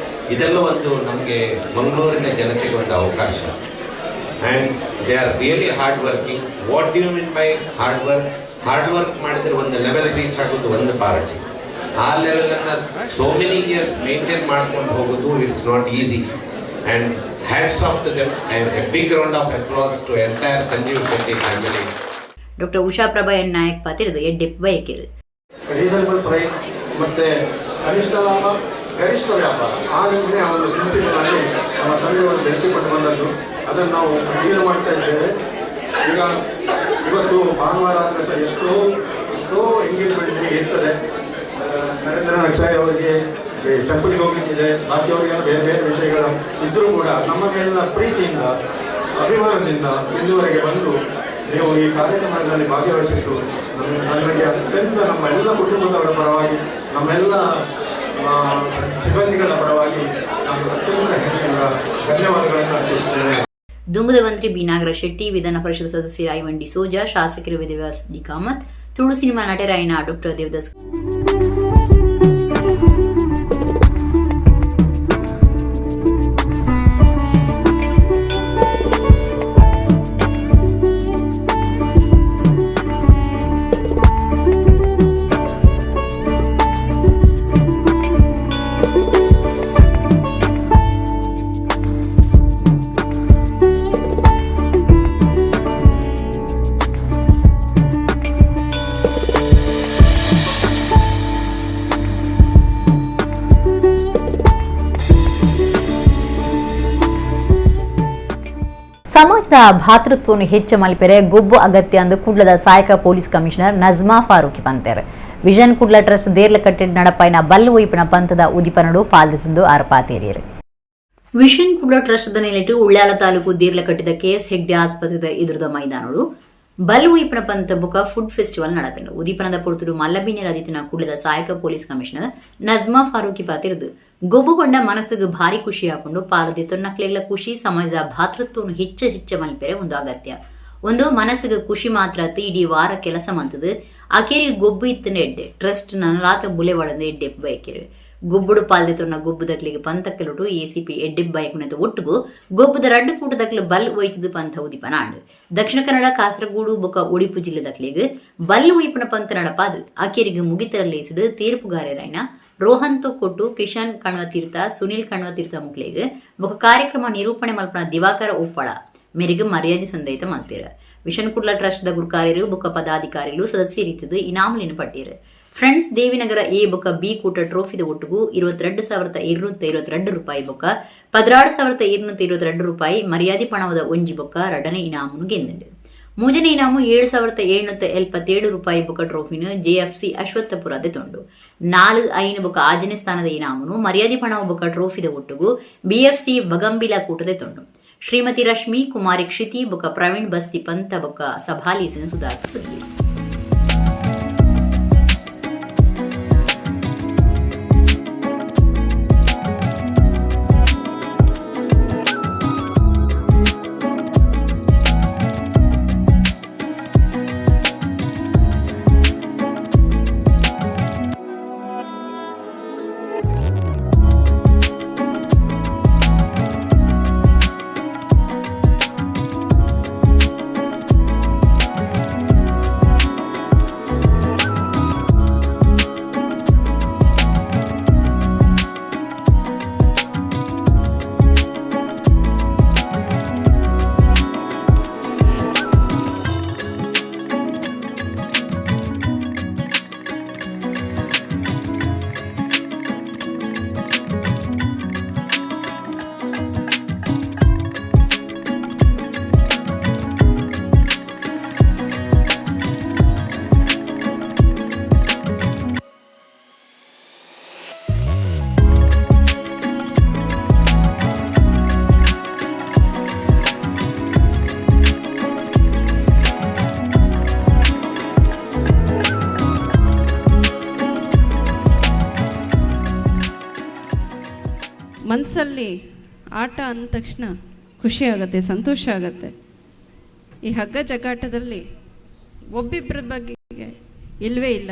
ಇದೆಲ್ಲ ಒಂದು ನಮಗೆ ಮಂಗಳೂರಿನ ಜನತೆಗೆ ಒಂದು ಅವಕಾಶ. And they are really hard working. What do you mean by hard work? Hard work ಮಾಡಿದರೆ ಒಂದು ಲೆವೆಲ್ ರೀಚ್ ಆಗೋದು ಒಂದು ಪಾರ್ಟಿ. ಆ ಲೆವೆಲನ್ನು ಸೋ ಮೆನಿ ಇಯರ್ಸ್ ಮೇಂಟೈನ್ ಮಾಡ್ಕೊಂಡು ಹೋಗೋದು it's not easy. And hats off to them. A big round of applause to entire Sanjeev Shetty family. Doctor Usha Prabha N Nayak ಪಾತಿರದು ಎಡ್ಡೆಪ್ಪ ಬಯಕೇರು. ರೀಸನಬಲ್ ಪ್ರೈಸ್ ಮತ್ತು ಕನಿಷ್ಠ ಲಾಭ ಗರಿಷ್ಠ ವ್ಯಾಪಾರ, ಆ ನಿಟ್ಟಿನ ಒಂದು ಪ್ರಿನ್ಸಿಪಲ್ ಅಲ್ಲಿ ನಮ್ಮ ತಂದೆಯವರು ಬೆಳೆಸಿಕೊಂಡು ಬಂದದ್ದು. ಅದನ್ನು ನಾವು ಡೀಲ್ ಮಾಡ್ತಾ ಇದ್ದೇವೆ. ಈಗ ಇವತ್ತು ಭಾನುವಾರ ಆದರೆ ಸಹ ಎಷ್ಟೋ ಎಷ್ಟೋ ಎಂಗೇಜ್ಮೆಂಟ್ ನಿಮಗೆ ಇರ್ತದೆ. ನರೇಂದ್ರ ನಾಯ್ಕ್ ಅವರಿಗೆ ಟೆಂಪಲ್ಗೆ ಹೋಗ್ಲಿಕ್ಕಿದೆ, ಬಾಕಿಯವರಿಗೆಲ್ಲ ಬೇರೆ ಬೇರೆ ವಿಷಯಗಳ ಇದ್ದರೂ ಕೂಡ ನಮ್ಮ ಮೇಲಿನ ಪ್ರೀತಿಯಿಂದ, ಅಭಿಮಾನದಿಂದ ಇಲ್ಲಿವರೆಗೆ ಬಂದು ನೀವು ಈ ಕಾರ್ಯಕ್ರಮದಲ್ಲಿ ಭಾಗವಹಿಸಿದ್ದು ನನಗೆ ಅತ್ಯಂತ ನಮ್ಮ ಎಲ್ಲ ಕುಟುಂಬದವರ ಪರವಾಗಿ, ನಮ್ಮೆಲ್ಲ ಸಿಬ್ಬಂದಿಗಳ ಪರವಾಗಿ ನಾನು ಅತ್ಯಂತ ಹೆಮ್ಮೆಯಿಂದ ಧನ್ಯವಾದಗಳನ್ನು ಅರ್ಪಿಸುತ್ತೇನೆ. ದುಂಬುದ ಮಂತ್ರಿ ಬಿ ನಾಗರಾಜ್ ಶೆಟ್ಟಿ, ವಿಧಾನ ಪರಿಷತ್ ಸದಸ್ಯರ ಐವನ್ ಡಿಸೋಜಾ, ಶಾಸಕರು ವೇದವ್ಯಾಸ್ ಡಿ ಕಾಮತ್, ತುಳು ಸಿನಿಮಾ ನಟರಾಯನ ಡಾಕ್ಟರ್ ದೇವದಾಸ್ ಸಮಾಜದ ಭಾತೃತ್ವವನ್ನು ಹೆಚ್ಚು ಮಲ್ಪೆರೆ ಗೊಬ್ಬು ಅಗತ್ಯ ಅಂದು ಕುಡ್ಲದ ಸಹಾಯಕ ಪೊಲೀಸ್ ಕಮಿಷನರ್ ನಜ್ಮಾ ಫಾರೂಕಿ ಪಂತೇರ್. ವಿಷನ್ ಕುಡ್ಲ ಟ್ರಸ್ಟ್ ದೇರ್ಲ ಕಟ್ಟೆಡ್ ನಡಪಾಯಿನ ಬಲ್ಲು ಒಯ್ಪಿನ ಪಂಥದ ಉದಿಪನಡು ಪಾಲ್ದೆತುಂದು ಆರಪಾತೇರಿಯರು. ವಿಷನ್ ಕುಡ್ಲ ಟ್ರಸ್ಟ್ ನೆಲೆಟು ಉಳ್ಯಾಲ ತಾಲೂಕು ದೇರ್ಲ ಕಟ್ಟಿದ ಕೆಎಸ್ ಹೆಗ್ಡೆ ಆಸ್ಪತ್ರೆದ ಎದುರುದ ಮೈದಾನಡು ಬಲ್ಲು ಒಯ್ಪಿನ ಪಂಥ ಬುಕ ಫುಡ್ ಫೆಸ್ಟಿವಲ್ ನಡೆತಂಡು. ಉದಿಪನದ ಪೊರ್ತುಡು ಮಲ್ಲಬಿನ್ಯರ ಕುಡ್ಲದ ಸಹಾಯಕ ಪೊಲೀಸ್ ಕಮಿಷನರ್ ನಜ್ಮಾ ಫಾರೂಕಿ ಪಾತಿರದು ಗೊಬ್ಬು ಪಂಡ ಮನಸ್ಸಿಗೆ ಭಾರಿ ಖುಷಿ ಹಾಕೊಂಡು ಪಾಲದೆ ತೊನ್ನಕ್ಲೆಗಳ ಖುಷಿ ಸಮಾಜದ ಭಾತೃತ್ವವನ್ನು ಹೆಚ್ಚ ಹೆಚ್ಚ ಮಲ್ಪೆರೆ ಒಂದು ಅಗತ್ಯ. ಒಂದು ಮನಸ್ಸಿಗೆ ಖುಷಿ ಮಾತ್ರ ಇಡೀ ವಾರ ಕೆಲಸ ಮಂತದು ಆಕೇರಿ ಗೊಬ್ಬು ಇತ್ತನ ಎಡ್ಡೆ ಟ್ರಸ್ಟ್ ನನಲಾತ ಬುಲೆವಾಡಂದ ಎಡ್ಡೆ ಬಯಕೇರು. ಗೊಬ್ಬುಡು ಪಾಲ್ದೆ ತೊನ್ನ ಗೊಬ್ಬು ದಕ್ಲಿಗೆ ಪಂತಕ್ಕಲುಟು ಎಸಿಪಿ ಎಡ್ಡೆ ಬಯಕುನದ ಒಟ್ಟುಗು ಗೊಬ್ಬುದ ರಡ್ಡು ಕೂಟದಕ್ಲು ಬಲ್ ಒಯ್ತದು ಪಂಥ ಉದಿಪನ ಆಂಡು. ದಕ್ಷಿಣ ಕನ್ನಡ, ಕಾಸರಗೋಡು ಬೊಕ ಒಡಿಪು ಜಿಲ್ಲೆ ದಕ್ಲಿಗೆ ಬಲ್ ಒಯ್ಪನ ಪಂಥ ನಡಪಾದು ಆಕೇರಿಗೆ ಮುಗಿತರಲೇಸಿಡು ತೀರ್ಪುಗಾರರಾಯ್ನ ರೋಹನ್ ತೊಕ್ಕೊಟ್ಟು, ಕಿಶನ್ ಕಣ್ವತೀರ್ಥ, ಸುನಿಲ್ ಕಣ್ವತೀರ್ಥ ಮುಕ್ಲೇಗ್ ಬೊಕ ಕಾರ್ಯಕ್ರಮ ನಿರೂಪಣೆ ಮಲ್ಪನ ದಿವಾಕರ ಉಪ್ಪಳ ಮೇರೆಗೆ ಮರ್ಯಾದೆ ಸಂದಯಿತ ಮಲ್ತೇರು. ವಿಷನ್ ಕುಡ್ಲ ಟ್ರಸ್ಟ್ the ಗುರುಕಾರ್ಯರು ಬೊಕ ಪದಾಧಿಕಾರಿಗಳು ಸದಸ್ಯರಿತದು ಇನಾಮುಲಿನ ಪಟ್ಟಿರು. ಫ್ರೆಂಡ್ಸ್ ದೇವಿನಗರ ಎ ಬೊಕ ಬಿ ಕೂಟ ಟ್ರೋಫಿದ ಒಟ್ಟುಗು 22,222 ರೂಪಾಯಿ ಬೊಕ 16,222 ರೂಪಾಯಿ ಮರ್ಯಾದೆ ಪಣವದ ಒಂಜಿ ಬೊಕ್ಕ ರಡನೆ ಇನಾಮುನು ಗೆಂದಂಡು. ಮೂಜನೆ ಇನಾಮು 7,777 ರೂಪಾಯಿ ಬೊಕ ಟ್ರೋಫಿನ ಜೆಎಫ್ಸಿ ಅಶ್ವತ್ಥಪುರ ತೊಂಡು. 4, 5 ಬೊಕ 6ನೇ ಸ್ಥಾನದ ಇನಾಮುನು ಮರ್ಯಾದೆ ಪಣವ ಬೊಕ ಟ್ರೋಫಿದ ಒಟ್ಟುಗು ಬಿಎಫ್ಸಿ ಬಗಂಬಿಲ ಕೂಟದೆ ತೊಂಡು. ಶ್ರೀಮತಿ ರಶ್ಮಿ, ಕುಮಾರಿ ಕ್ಷಿತಿ ಬೊಕ ಪ್ರವೀಣ್ ಬಸ್ತಿ ಪಂತ ಬೊಕ ಸಭಾಲೀಸಿನ ಸುಧಾರ್ಥ. ಮನಸ್ಸಲ್ಲಿ ಆಟ ಅಂದ ತಕ್ಷಣ ಖುಷಿ ಆಗುತ್ತೆ, ಸಂತೋಷ ಆಗುತ್ತೆ. ಈ ಹಗ್ಗ ಜಗ್ಗಾಟದಲ್ಲಿ ಒಬ್ಬಿಬ್ಬರ ಬಗ್ಗೆ ಇಲ್ಲವೇ ಇಲ್ಲ,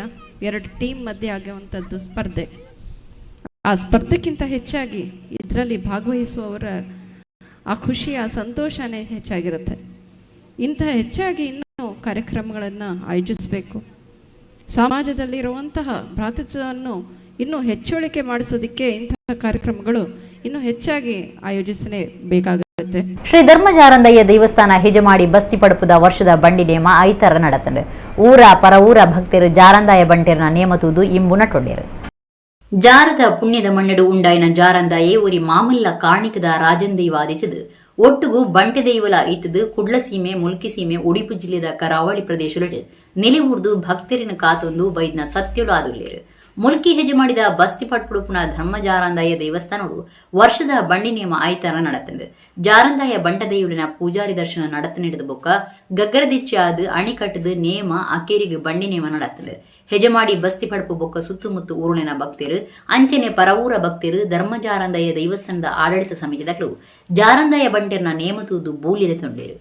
ಎರಡು ಟೀಮ್ ಮಧ್ಯೆ ಆಗುವಂಥದ್ದು ಸ್ಪರ್ಧೆ. ಆ ಸ್ಪರ್ಧೆಗಿಂತ ಹೆಚ್ಚಾಗಿ ಇದರಲ್ಲಿ ಭಾಗವಹಿಸುವವರ ಆ ಖುಷಿ, ಆ ಸಂತೋಷನೇ ಹೆಚ್ಚಾಗಿರುತ್ತೆ. ಇಂತಹ ಹೆಚ್ಚಾಗಿ ಇನ್ನೂ ಕಾರ್ಯಕ್ರಮಗಳನ್ನು ಆಯೋಜಿಸಬೇಕು. ಸಮಾಜದಲ್ಲಿರುವಂತಹ ಭ್ರಾತೃತ್ವವನ್ನು ಇನ್ನೂ ಹೆಚ್ಚಳಿಕೆ ಮಾಡಿಸೋದಕ್ಕೆ ಇಂತಹ ಕಾರ್ಯಕ್ರಮಗಳು ಇನ್ನೂ ಹೆಚ್ಚಾಗಿ ಆಯೋಜಿಸಲೇ ಬೇಕಾಗುತ್ತೆ. ಶ್ರೀ ಧರ್ಮಜಾರಂದಯ್ಯ ದೇವಸ್ಥಾನ ಹೆಜಮಾಡಿ ಬಸ್ತಿ ಪಡಪುದ ವರ್ಷದ ಬಂಡಿ ನೇಮ ಐತರ ನಡತಂಡು. ಊರ ಪರ ಊರ ಭಕ್ತರು ಜಾರಂದಾಯ ಬಂಟೆರನ ನೇಮ ತೂದು ಇಂಬು ನಟೊಂಡೇರು. ಜಾರದ ಪುಣ್ಯದ ಮಣ್ಣಡು ಉಂಡಾಯಿನ ಜಾರಂದಾಯೇ ಊರಿ ಮಾಮಲ್ಲ ಕಾರ್ಣಿಕದ ರಾಜಂದೈವಾದಿಸಿದು ಒಟ್ಟುಗು ಬಂಟೆ ದೈವಲ ಇತ್ತದು ಕುಡ್ಲ ಸೀಮೆ, ಮುಲ್ಕಿ ಸೀಮೆ, ಉಡುಪಿ ಜಿಲ್ಲೆದ ಕರಾವಳಿ ಪ್ರದೇಶದೊಳಗೆ ನೆಲೆವೂರ್ದು ಭಕ್ತರಿನ ಕಾತೊಂದು ಬೈದ್ನ ಸತ್ಯಲು ಆದುಲ್ಲೇರು. ಮುಲ್ಕಿ ಹೆಜೆ ಮಾಡಿದ ಬಸ್ತಿ ಪಟ್ಪುಡುಪುನ ಧರ್ಮ ಜಾರಂದಾಯ ದೇವಸ್ಥಾನಡು ವರ್ಷದ ಬಂಡಿ ನೇಮ ಆಯ್ತಾರ ನಡತಂಡು. ಜಾರಂದಾಯ ಬಂಟ ದೇವರಿನ ಪೂಜಾರಿ ದರ್ಶನ ನಡತ ನೀಡಿದ ಬೊಕ್ಕ ಗಗ್ಗರದಿಚ್ಚಿ ಆದ್ ಅಣಿಕಟ್ಟದು ನೇಮ ಅಕೇರಿಗೆ ಬಂಡಿ ನೇಮ ನಡತಂಡು. ಹೆಜಮಾಡಿ ಬಸ್ತಿ ಪಡ್ಪು ಬೊಕ್ಕ ಸುತ್ತಮುತ್ತ ಊರುಳಿನ ಭಕ್ತರು ಅಂಚನೆ ಪರವೂರ ಭಕ್ತರು ಧರ್ಮಜಾರಂದಾಯ ದೇವಸ್ಥಾನದ ಆಡಳಿತ ಸಮಿತಿದಕ್ಲು ಜಾರಂದಾಯ ಬಂಟೆರ್ನ ನೇಮ ತೂದು ಬೂಲಿದೆ ತೊಂಡೇರು.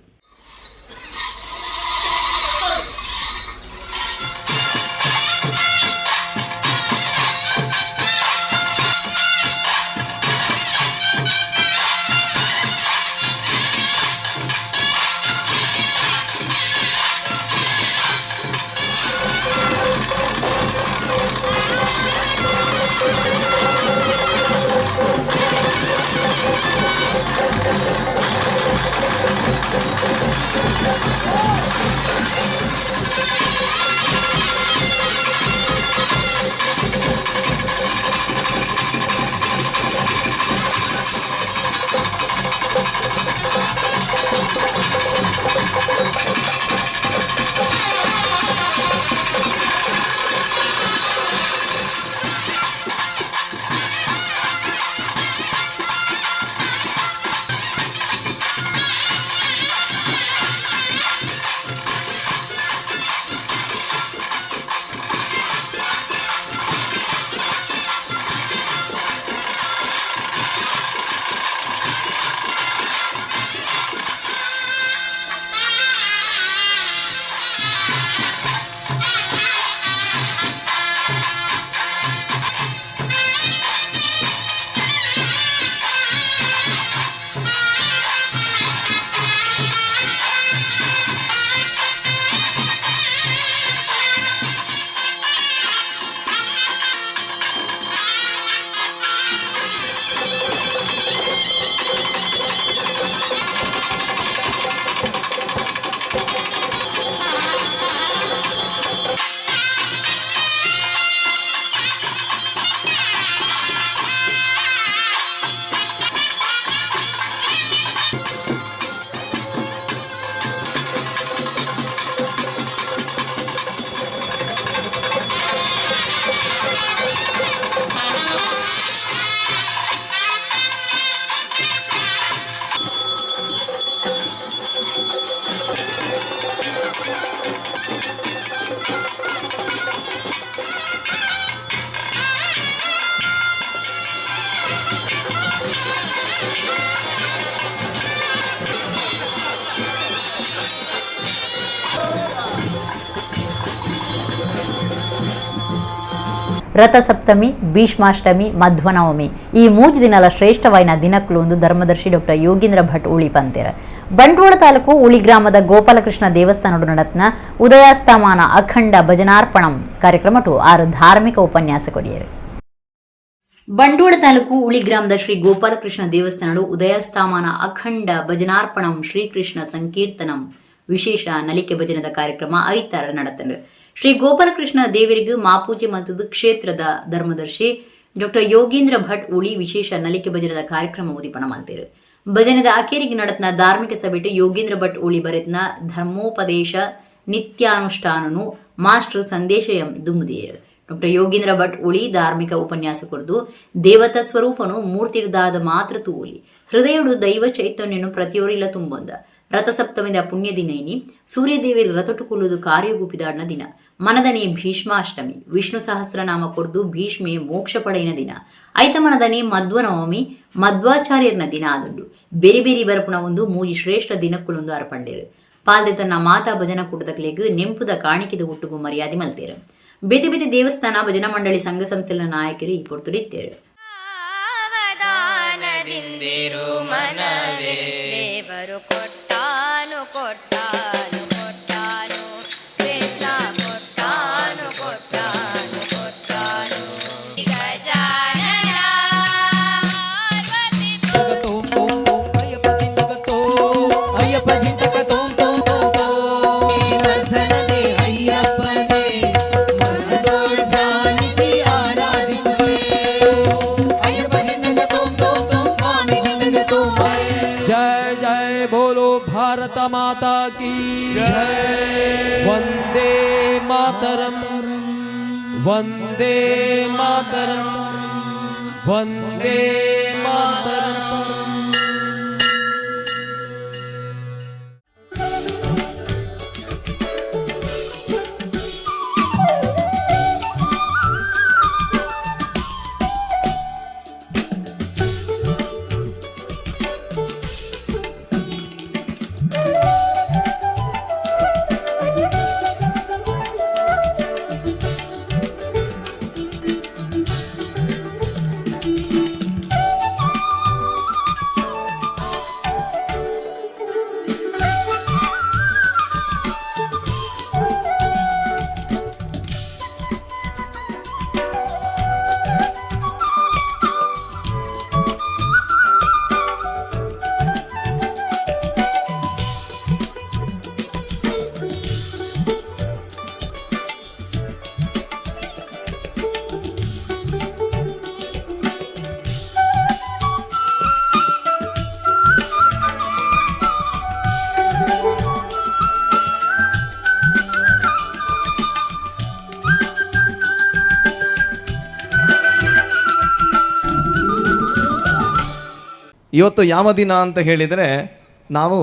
ರಥಸಪ್ತಮಿ, ಭೀಷ್ಮಾಷ್ಟಮಿ, ಮಧ್ವನವಮಿ ಈ ಮೂಜು ದಿನಲ ಶ್ರೇಷ್ಠವಾಯಿನ ದಿನಕ್ಕಲು ಒಂದು ಧರ್ಮದರ್ಶಿ ಡಾಕ್ಟರ್ ಯೋಗೀಂದ್ರ ಭಟ್ ಉಳಿ ಪಂತೇರ. ಬಂಟ್ವಾಳ ತಾಲೂಕು ಉಳಿ ಗ್ರಾಮದ ಗೋಪಾಲಕೃಷ್ಣ ದೇವಸ್ಥಾನಡು ನಡತ್ನ ಉದಯಾಸ್ತಮಾನ ಅಖಂಡ ಭಜನಾರ್ಪಣಂ ಕಾರ್ಯಕ್ರಮಟು ಆರು ಧಾರ್ಮಿಕ ಉಪನ್ಯಾಸ ಕೊರಿಯರು. ಬಂಟ್ವಾಳ ತಾಲೂಕು ಉಳಿ ಗ್ರಾಮದ ಶ್ರೀ ಗೋಪಾಲಕೃಷ್ಣ ದೇವಸ್ಥಾನಡು ಉದಯಸ್ಥಾಮಾನ ಅಖಂಡ ಭಜನಾರ್ಪಣಂ ಶ್ರೀಕೃಷ್ಣ ಸಂಕೀರ್ತನಂ ವಿಶೇಷ ನಲಿಕೆ ಭಜನದ ಕಾರ್ಯಕ್ರಮ ಐತಾರ ನಡತಂಡು. ಶ್ರೀ ಗೋಪಾಲಕೃಷ್ಣ ದೇವರಿಗೂ ಮಾಪೂಜೆ ಮತ್ತು ಕ್ಷೇತ್ರದ ಧರ್ಮದರ್ಶಿ ಡಾಕ್ಟರ್ ಯೋಗೇಂದ್ರ ಭಟ್ ಉಳಿ ವಿಶೇಷ ನಲಿಕೆ ಭಜನದ ಕಾರ್ಯಕ್ರಮ ಉದಿಪನ ಮಾಡ್ತೇರು. ಭಜನದ ಅಕೇರಿಗೆ ನಡತ್ನ ಧಾರ್ಮಿಕ ಸಭೆಟು ಯೋಗೇಂದ್ರ ಭಟ್ ಉಳಿ ಬರೆತ್ನ ಧರ್ಮೋಪದೇಶ ನಿತ್ಯಾನುಷ್ಠಾನನು ಮಾಸ್ಟರ್ ಸಂದೇಶ ಎಂ ದುಮ್ಮುದಿಯರು. ಡಾಕ್ಟರ್ ಯೋಗೇಂದ್ರ ಭಟ್ ಉಳಿ ಧಾರ್ಮಿಕ ಉಪನ್ಯಾಸ ಕೊರದು ದೇವತಾ ಸ್ವರೂಪನು ಮೂರ್ತಿರ್ದಾದ ಮಾತ್ರ ತೂಲಿ ಹೃದಯಡು ದೈವ ಚೈತನ್ಯನು ಪ್ರತಿಯೊರಿಲ ತುಂಬೊಂದ. ರಥಸಪ್ತಮಿದ ಪುಣ್ಯ ದಿನ ಇನಿ ಸೂರ್ಯದೇವಿಗೆ ರಥಟು ಕುಲ್ಲುದು ಕಾರ್ಯಗೂಪಿದಾಡ್ನ ದಿನ. ಮನದನೆ ಭೀಷ್ಮಾಷ್ಟಮಿ ವಿಷ್ಣು ಸಹಸ್ರನಾಮ ಕೊರ್ದು ಭೀಷ್ಮೆ ಮೋಕ್ಷ ಪಡೆಯಿನ ದಿನ. ಐತ ಮನದನೆ ಮಧ್ವನವಮಿ ಮಧ್ವಾಚಾರ್ಯರ್ನ ದಿನ ಆದುಂಡು. ಬೇರೆ ಬೇರೆ ಬರಪುನ ಒಂದು ಮೂಜಿ ಶ್ರೇಷ್ಠ ದಿನಕ್ಕುಲೊಂದು ಅರ್ಪಂಡೇರು. ಪಾಲ್ದೆ ತನ್ನ ಮಾತಾ ಭಜನಾ ಕೂಟದಕ್ಲೆಗ್ ನೆಂಪುದ ಕಾಣಿಕೆದ ಒಟ್ಟುಗು ಮರ್ಯಾದೆ ಮಲ್ತೇರು. ಬೇತೆ ಬೇತೆ ದೇವಸ್ಥಾನ ಭಜನಾ ಮಂಡಳಿ ಸಂಘ ಸಂಸ್ಥೆಗಳ ನಾಯಕರು ಈ ಪೊರ್ತುಡಿತ್ತೇರು. ದೇವರು ಕೊಟ್ಟಾನು ಕೊಟ್ಟಾನು ಕೊಟ್ಟಾನು ಕೃಷ್ಣ ಕೊಟ್ಟಾನು ಕೊಟ್ಟಾನು ಕೊಟ್ಟಾನು ಗಜಾನನ. ಅಯ್ಯಪ್ಪ ಜಿಂತಕ ತೋಂ ತೋಂ ತೋಂ ತೋಂ ಅಯ್ಯಪ್ಪನೇ ಮನದೋಳ್ ಧ್ಯಾನಿಸಿ ಆರಾಧಿಸುವೆ. ಅಯ್ಯಪ್ಪ ಜಿಂತಕ ತೋಂ ತೋಂ ತೋಂ ಸ್ವಾಮಿ ಜಿಂತಕ. ಭಾರತ ಮಾತಾ ಕಿ ಜೈ. ವಂದೇ ಮಾತರಂ, ವಂದೇ ಮಾತರಂ, ವಂದೇ ಮಾತರಂ. ಇವತ್ತು ಯಾವ ದಿನ ಅಂತ ಹೇಳಿದರೆ, ನಾವು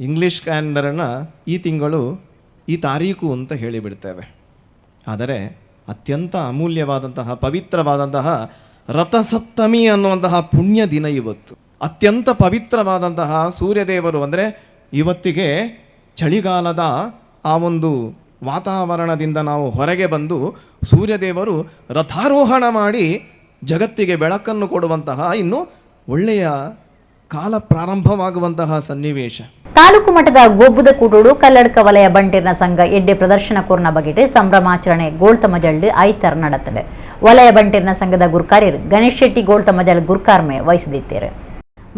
ಇಂಗ್ಲೀಷ್ ಕ್ಯಾಲೆಂಡರನ್ನು ಈ ತಿಂಗಳು ಈ ತಾರೀಕು ಅಂತ ಹೇಳಿಬಿಡ್ತೇವೆ. ಆದರೆ ಅತ್ಯಂತ ಅಮೂಲ್ಯವಾದಂತಹ ಪವಿತ್ರವಾದಂತಹ ರಥಸಪ್ತಮಿ ಅನ್ನುವಂತಹ ಪುಣ್ಯ ದಿನ ಇವತ್ತು. ಅತ್ಯಂತ ಪವಿತ್ರವಾದಂತಹ ಸೂರ್ಯದೇವರು, ಅಂದರೆ ಇವತ್ತಿಗೆ ಚಳಿಗಾಲದ ಆ ಒಂದು ವಾತಾವರಣದಿಂದ ನಾವು ಹೊರಗೆ ಬಂದು ಸೂರ್ಯದೇವರು ರಥಾರೋಹಣ ಮಾಡಿ ಜಗತ್ತಿಗೆ ಬೆಳಕನ್ನು ಕೊಡುವಂತಹ ಇನ್ನು ಒಳ್ಳೆಯ ಕಾಲ ಪ್ರಾರಂಭವಾಗುವಂತಹ ಸನ್ನಿವೇಶ. ತಾಲೂಕು ಮಟ್ಟದ ಗೊಬ್ಬದ ಕೂಟೋಡು ಕಲ್ಲಡ್ಕ ವಲಯ ಬಂಟಿರ್ನ ಸಂಘ ಎಡ್ಡೆ ಪ್ರದರ್ಶನ ಕೋರ್ನ ಬಗೆಟ್ ಸಂಭ್ರಮಾಚರಣೆ ಗೋಳ್ತಮಜಲ್ಡ್ ಐತರ್ നടത്തണ്ട്. ವಲಯ ಬಂಟಿರ್ನ ಸಂಘದ ಗುರ್ಕಾರ್ಯರು ಗಣೇಶ್ ಶೆಟ್ಟಿ ಗೋಳ್ತಮಜಲ್ ಗುರ್ಕಾರ್ಮೆ ವಹಿಸಿದಿತ್ತೇರು.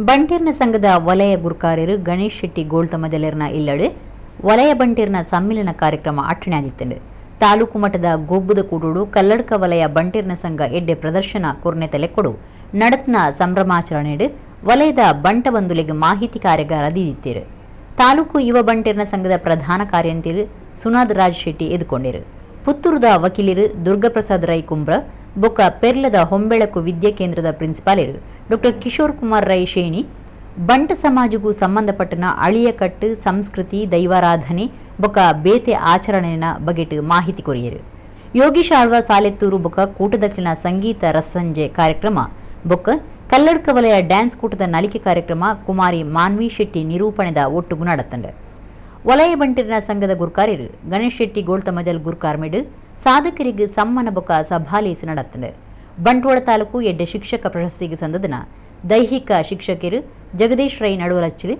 ಬಂಟಿರ್ನ ಸಂಘದ ವಲಯ ಗುರ್ಕಾರ್ಯರು ಗಣೇಶ್ ಶೆಟ್ಟಿ ಗೋಳ್ತಮಜಲಿರ್ನ ಇಲ್ಲಡು ವಲಯ ಬಂಟಿರ್ನ ಸಮ್ಮಿಲನ ಕಾರ್ಯಕ್ರಮ ಅಟ್ಟಣೆಯಾದಿತ್ತಂಡು. ತಾಲೂಕು ಮಟ್ಟದ ಗೊಬ್ಬದ ಕೂಟೋಡು ಕಲ್ಲಡ್ಕ ವಲಯ ಬಂಟಿರ್ನ ಸಂಘ ಎಡ್ಡೆ ಪ್ರದರ್ಶನ ಕೊರ್ನೆ ತಲೆ ಕೊಡು ನಡತ್ನ ಸಂಭ್ರಮಾಚರಣೆಡು ವಲಯದ ಬಂಟ ಬಂಧುಲಿಗೆ ಮಾಹಿತಿ ಕಾರ್ಯಾಗಾರ ದೀದಿತ್ತೇರು. ತಾಲೂಕು ಯುವ ಬಂಟಿರ್ನ ಸಂಘದ ಪ್ರಧಾನ ಕಾರ್ಯಂತಿರು ಸುನಾದ್ ರಾಜ್ ಶೆಟ್ಟಿ ಎದುಕೊಂಡಿರು. ಪುತ್ತೂರುದ ವಕೀಲರು ದುರ್ಗಾಪ್ರಸಾದ್ ರೈ ಕುಂಬ್ರ ಬೊಕ್ಕ ಪೆರ್ಲದ ಹೊಂಬೆಳಕು ವಿದ್ಯಾ ಕೇಂದ್ರದ ಪ್ರಿನ್ಸಿಪಾಲರು ಡಾಕ್ಟರ್ ಕಿಶೋರ್ ಕುಮಾರ್ ರೈ ಶೇಣಿ ಬಂಟ ಸಮಾಜಕ್ಕೂ ಸಂಬಂಧಪಟ್ಟನ ಅಳಿಯಕಟ್ಟು ಸಂಸ್ಕೃತಿ ದೈವಾರಾಧನೆ ಬೊಕ್ಕ ಬೇತೆ ಆಚರಣೆಯ ಬಗೆಟ್ ಮಾಹಿತಿ ಕೊರಿಯರು. ಯೋಗೀಶ್ ಆಳ್ವ ಸಾಲೆತ್ತೂರು ಬೊಕ್ಕ ಕೂಟದಕ್ಕಿನ ಸಂಗೀತ ರಸಂಜೆ ಕಾರ್ಯಕ್ರಮ ಬೊಕ್ಕ ಕಲ್ಲಡ್ಕ ವಲಯ ಡ್ಯಾನ್ಸ್ ಕೂಟದ ನಲಿಕೆ ಕಾರ್ಯಕ್ರಮ ಕುಮಾರಿ ಮಾನ್ವಿ ಶೆಟ್ಟಿ ನಿರೂಪಣೆದ ಒಟ್ಟುಗು നടತ್ತಂಡು. ವಲಯ ಬಂಟಿರ್ನ ಸಂಘದ ಗುರ್ಕಾರ್ಯರು ಗಣೇಶ್ ಶೆಟ್ಟಿ ಗೋಳ್ತಮಜಲ್ ಗುರ್ಕಾರ್ಮೆಡು ಸಾಧಕರಿಗೆ ಸಮ್ಮನ ಬೊಕ್ಕ ಸಭಾಲೇಸು നടತ್ತಂಡು. ಬಂಟ್ವಾಳ ತಾಲೂಕು ಎಡ್ಡೆ ಶಿಕ್ಷಕ ಪ್ರಶಸ್ತಿಗೆ ಸಂದದನ ದೈಹಿಕ ಶಿಕ್ಷಕರು ಜಗದೀಶ್ ರೈ ನಡುವಲಚ್ಚಿಲು,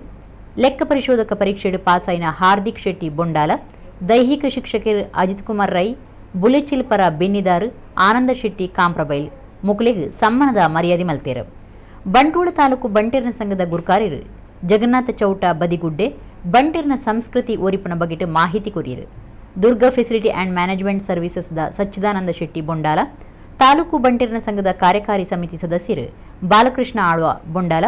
ಲೆಕ್ಕ ಪರಿಶೋಧಕ ಪರೀಕ್ಷೆಡು ಪಾಸಾಯಿನ ಹಾರ್ದಿಕ್ ಶೆಟ್ಟಿ ಬೊಂಡಾಲ, ದೈಹಿಕ ಶಿಕ್ಷಕರು ಅಜಿತ್ ಕುಮಾರ್ ರೈ ಬುಲೆಚಿಲ್ ಪರ ಬೆನ್ನಿದಾರು ಆನಂದ ಶೆಟ್ಟಿ ಕಾಂಪ್ರಬೈಲ್ ಮುಕ್ಲಿಗ್ ಸಮ್ಮನದ ಮರ್ಯಾದೆ ಮಲ್ತೇರು. ಬಂಟ್ವಾಳ ತಾಲೂಕು ಬಂಟಿರ್ನ ಸಂಘದ ಗುರ್ಕಾರ್ಯರು ಜಗನ್ನಾಥ ಚೌಟ ಬದಿಗುಡ್ಡೆ ಬಂಟಿರ್ನ ಸಂಸ್ಕೃತಿ ಒರಿಪನ ಬಗೆಟ್ ಮಾಹಿತಿ ಕೊರಿಯರು. ದುರ್ಗಾ ಫೆಸಿಲಿಟಿ ಆ್ಯಂಡ್ ಮ್ಯಾನೇಜ್ಮೆಂಟ್ ಸರ್ವಿಸಸ್ದ ಸಚ್ಚಿದಾನಂದ ಶೆಟ್ಟಿ ಬೊಂಡಾಲ, ತಾಲೂಕು ಬಂಟಿರ್ನ ಸಂಘದ ಕಾರ್ಯಕಾರಿ ಸಮಿತಿ ಸದಸ್ಯರು ಬಾಲಕೃಷ್ಣ ಆಳ್ವ ಬೊಂಡಾಲ,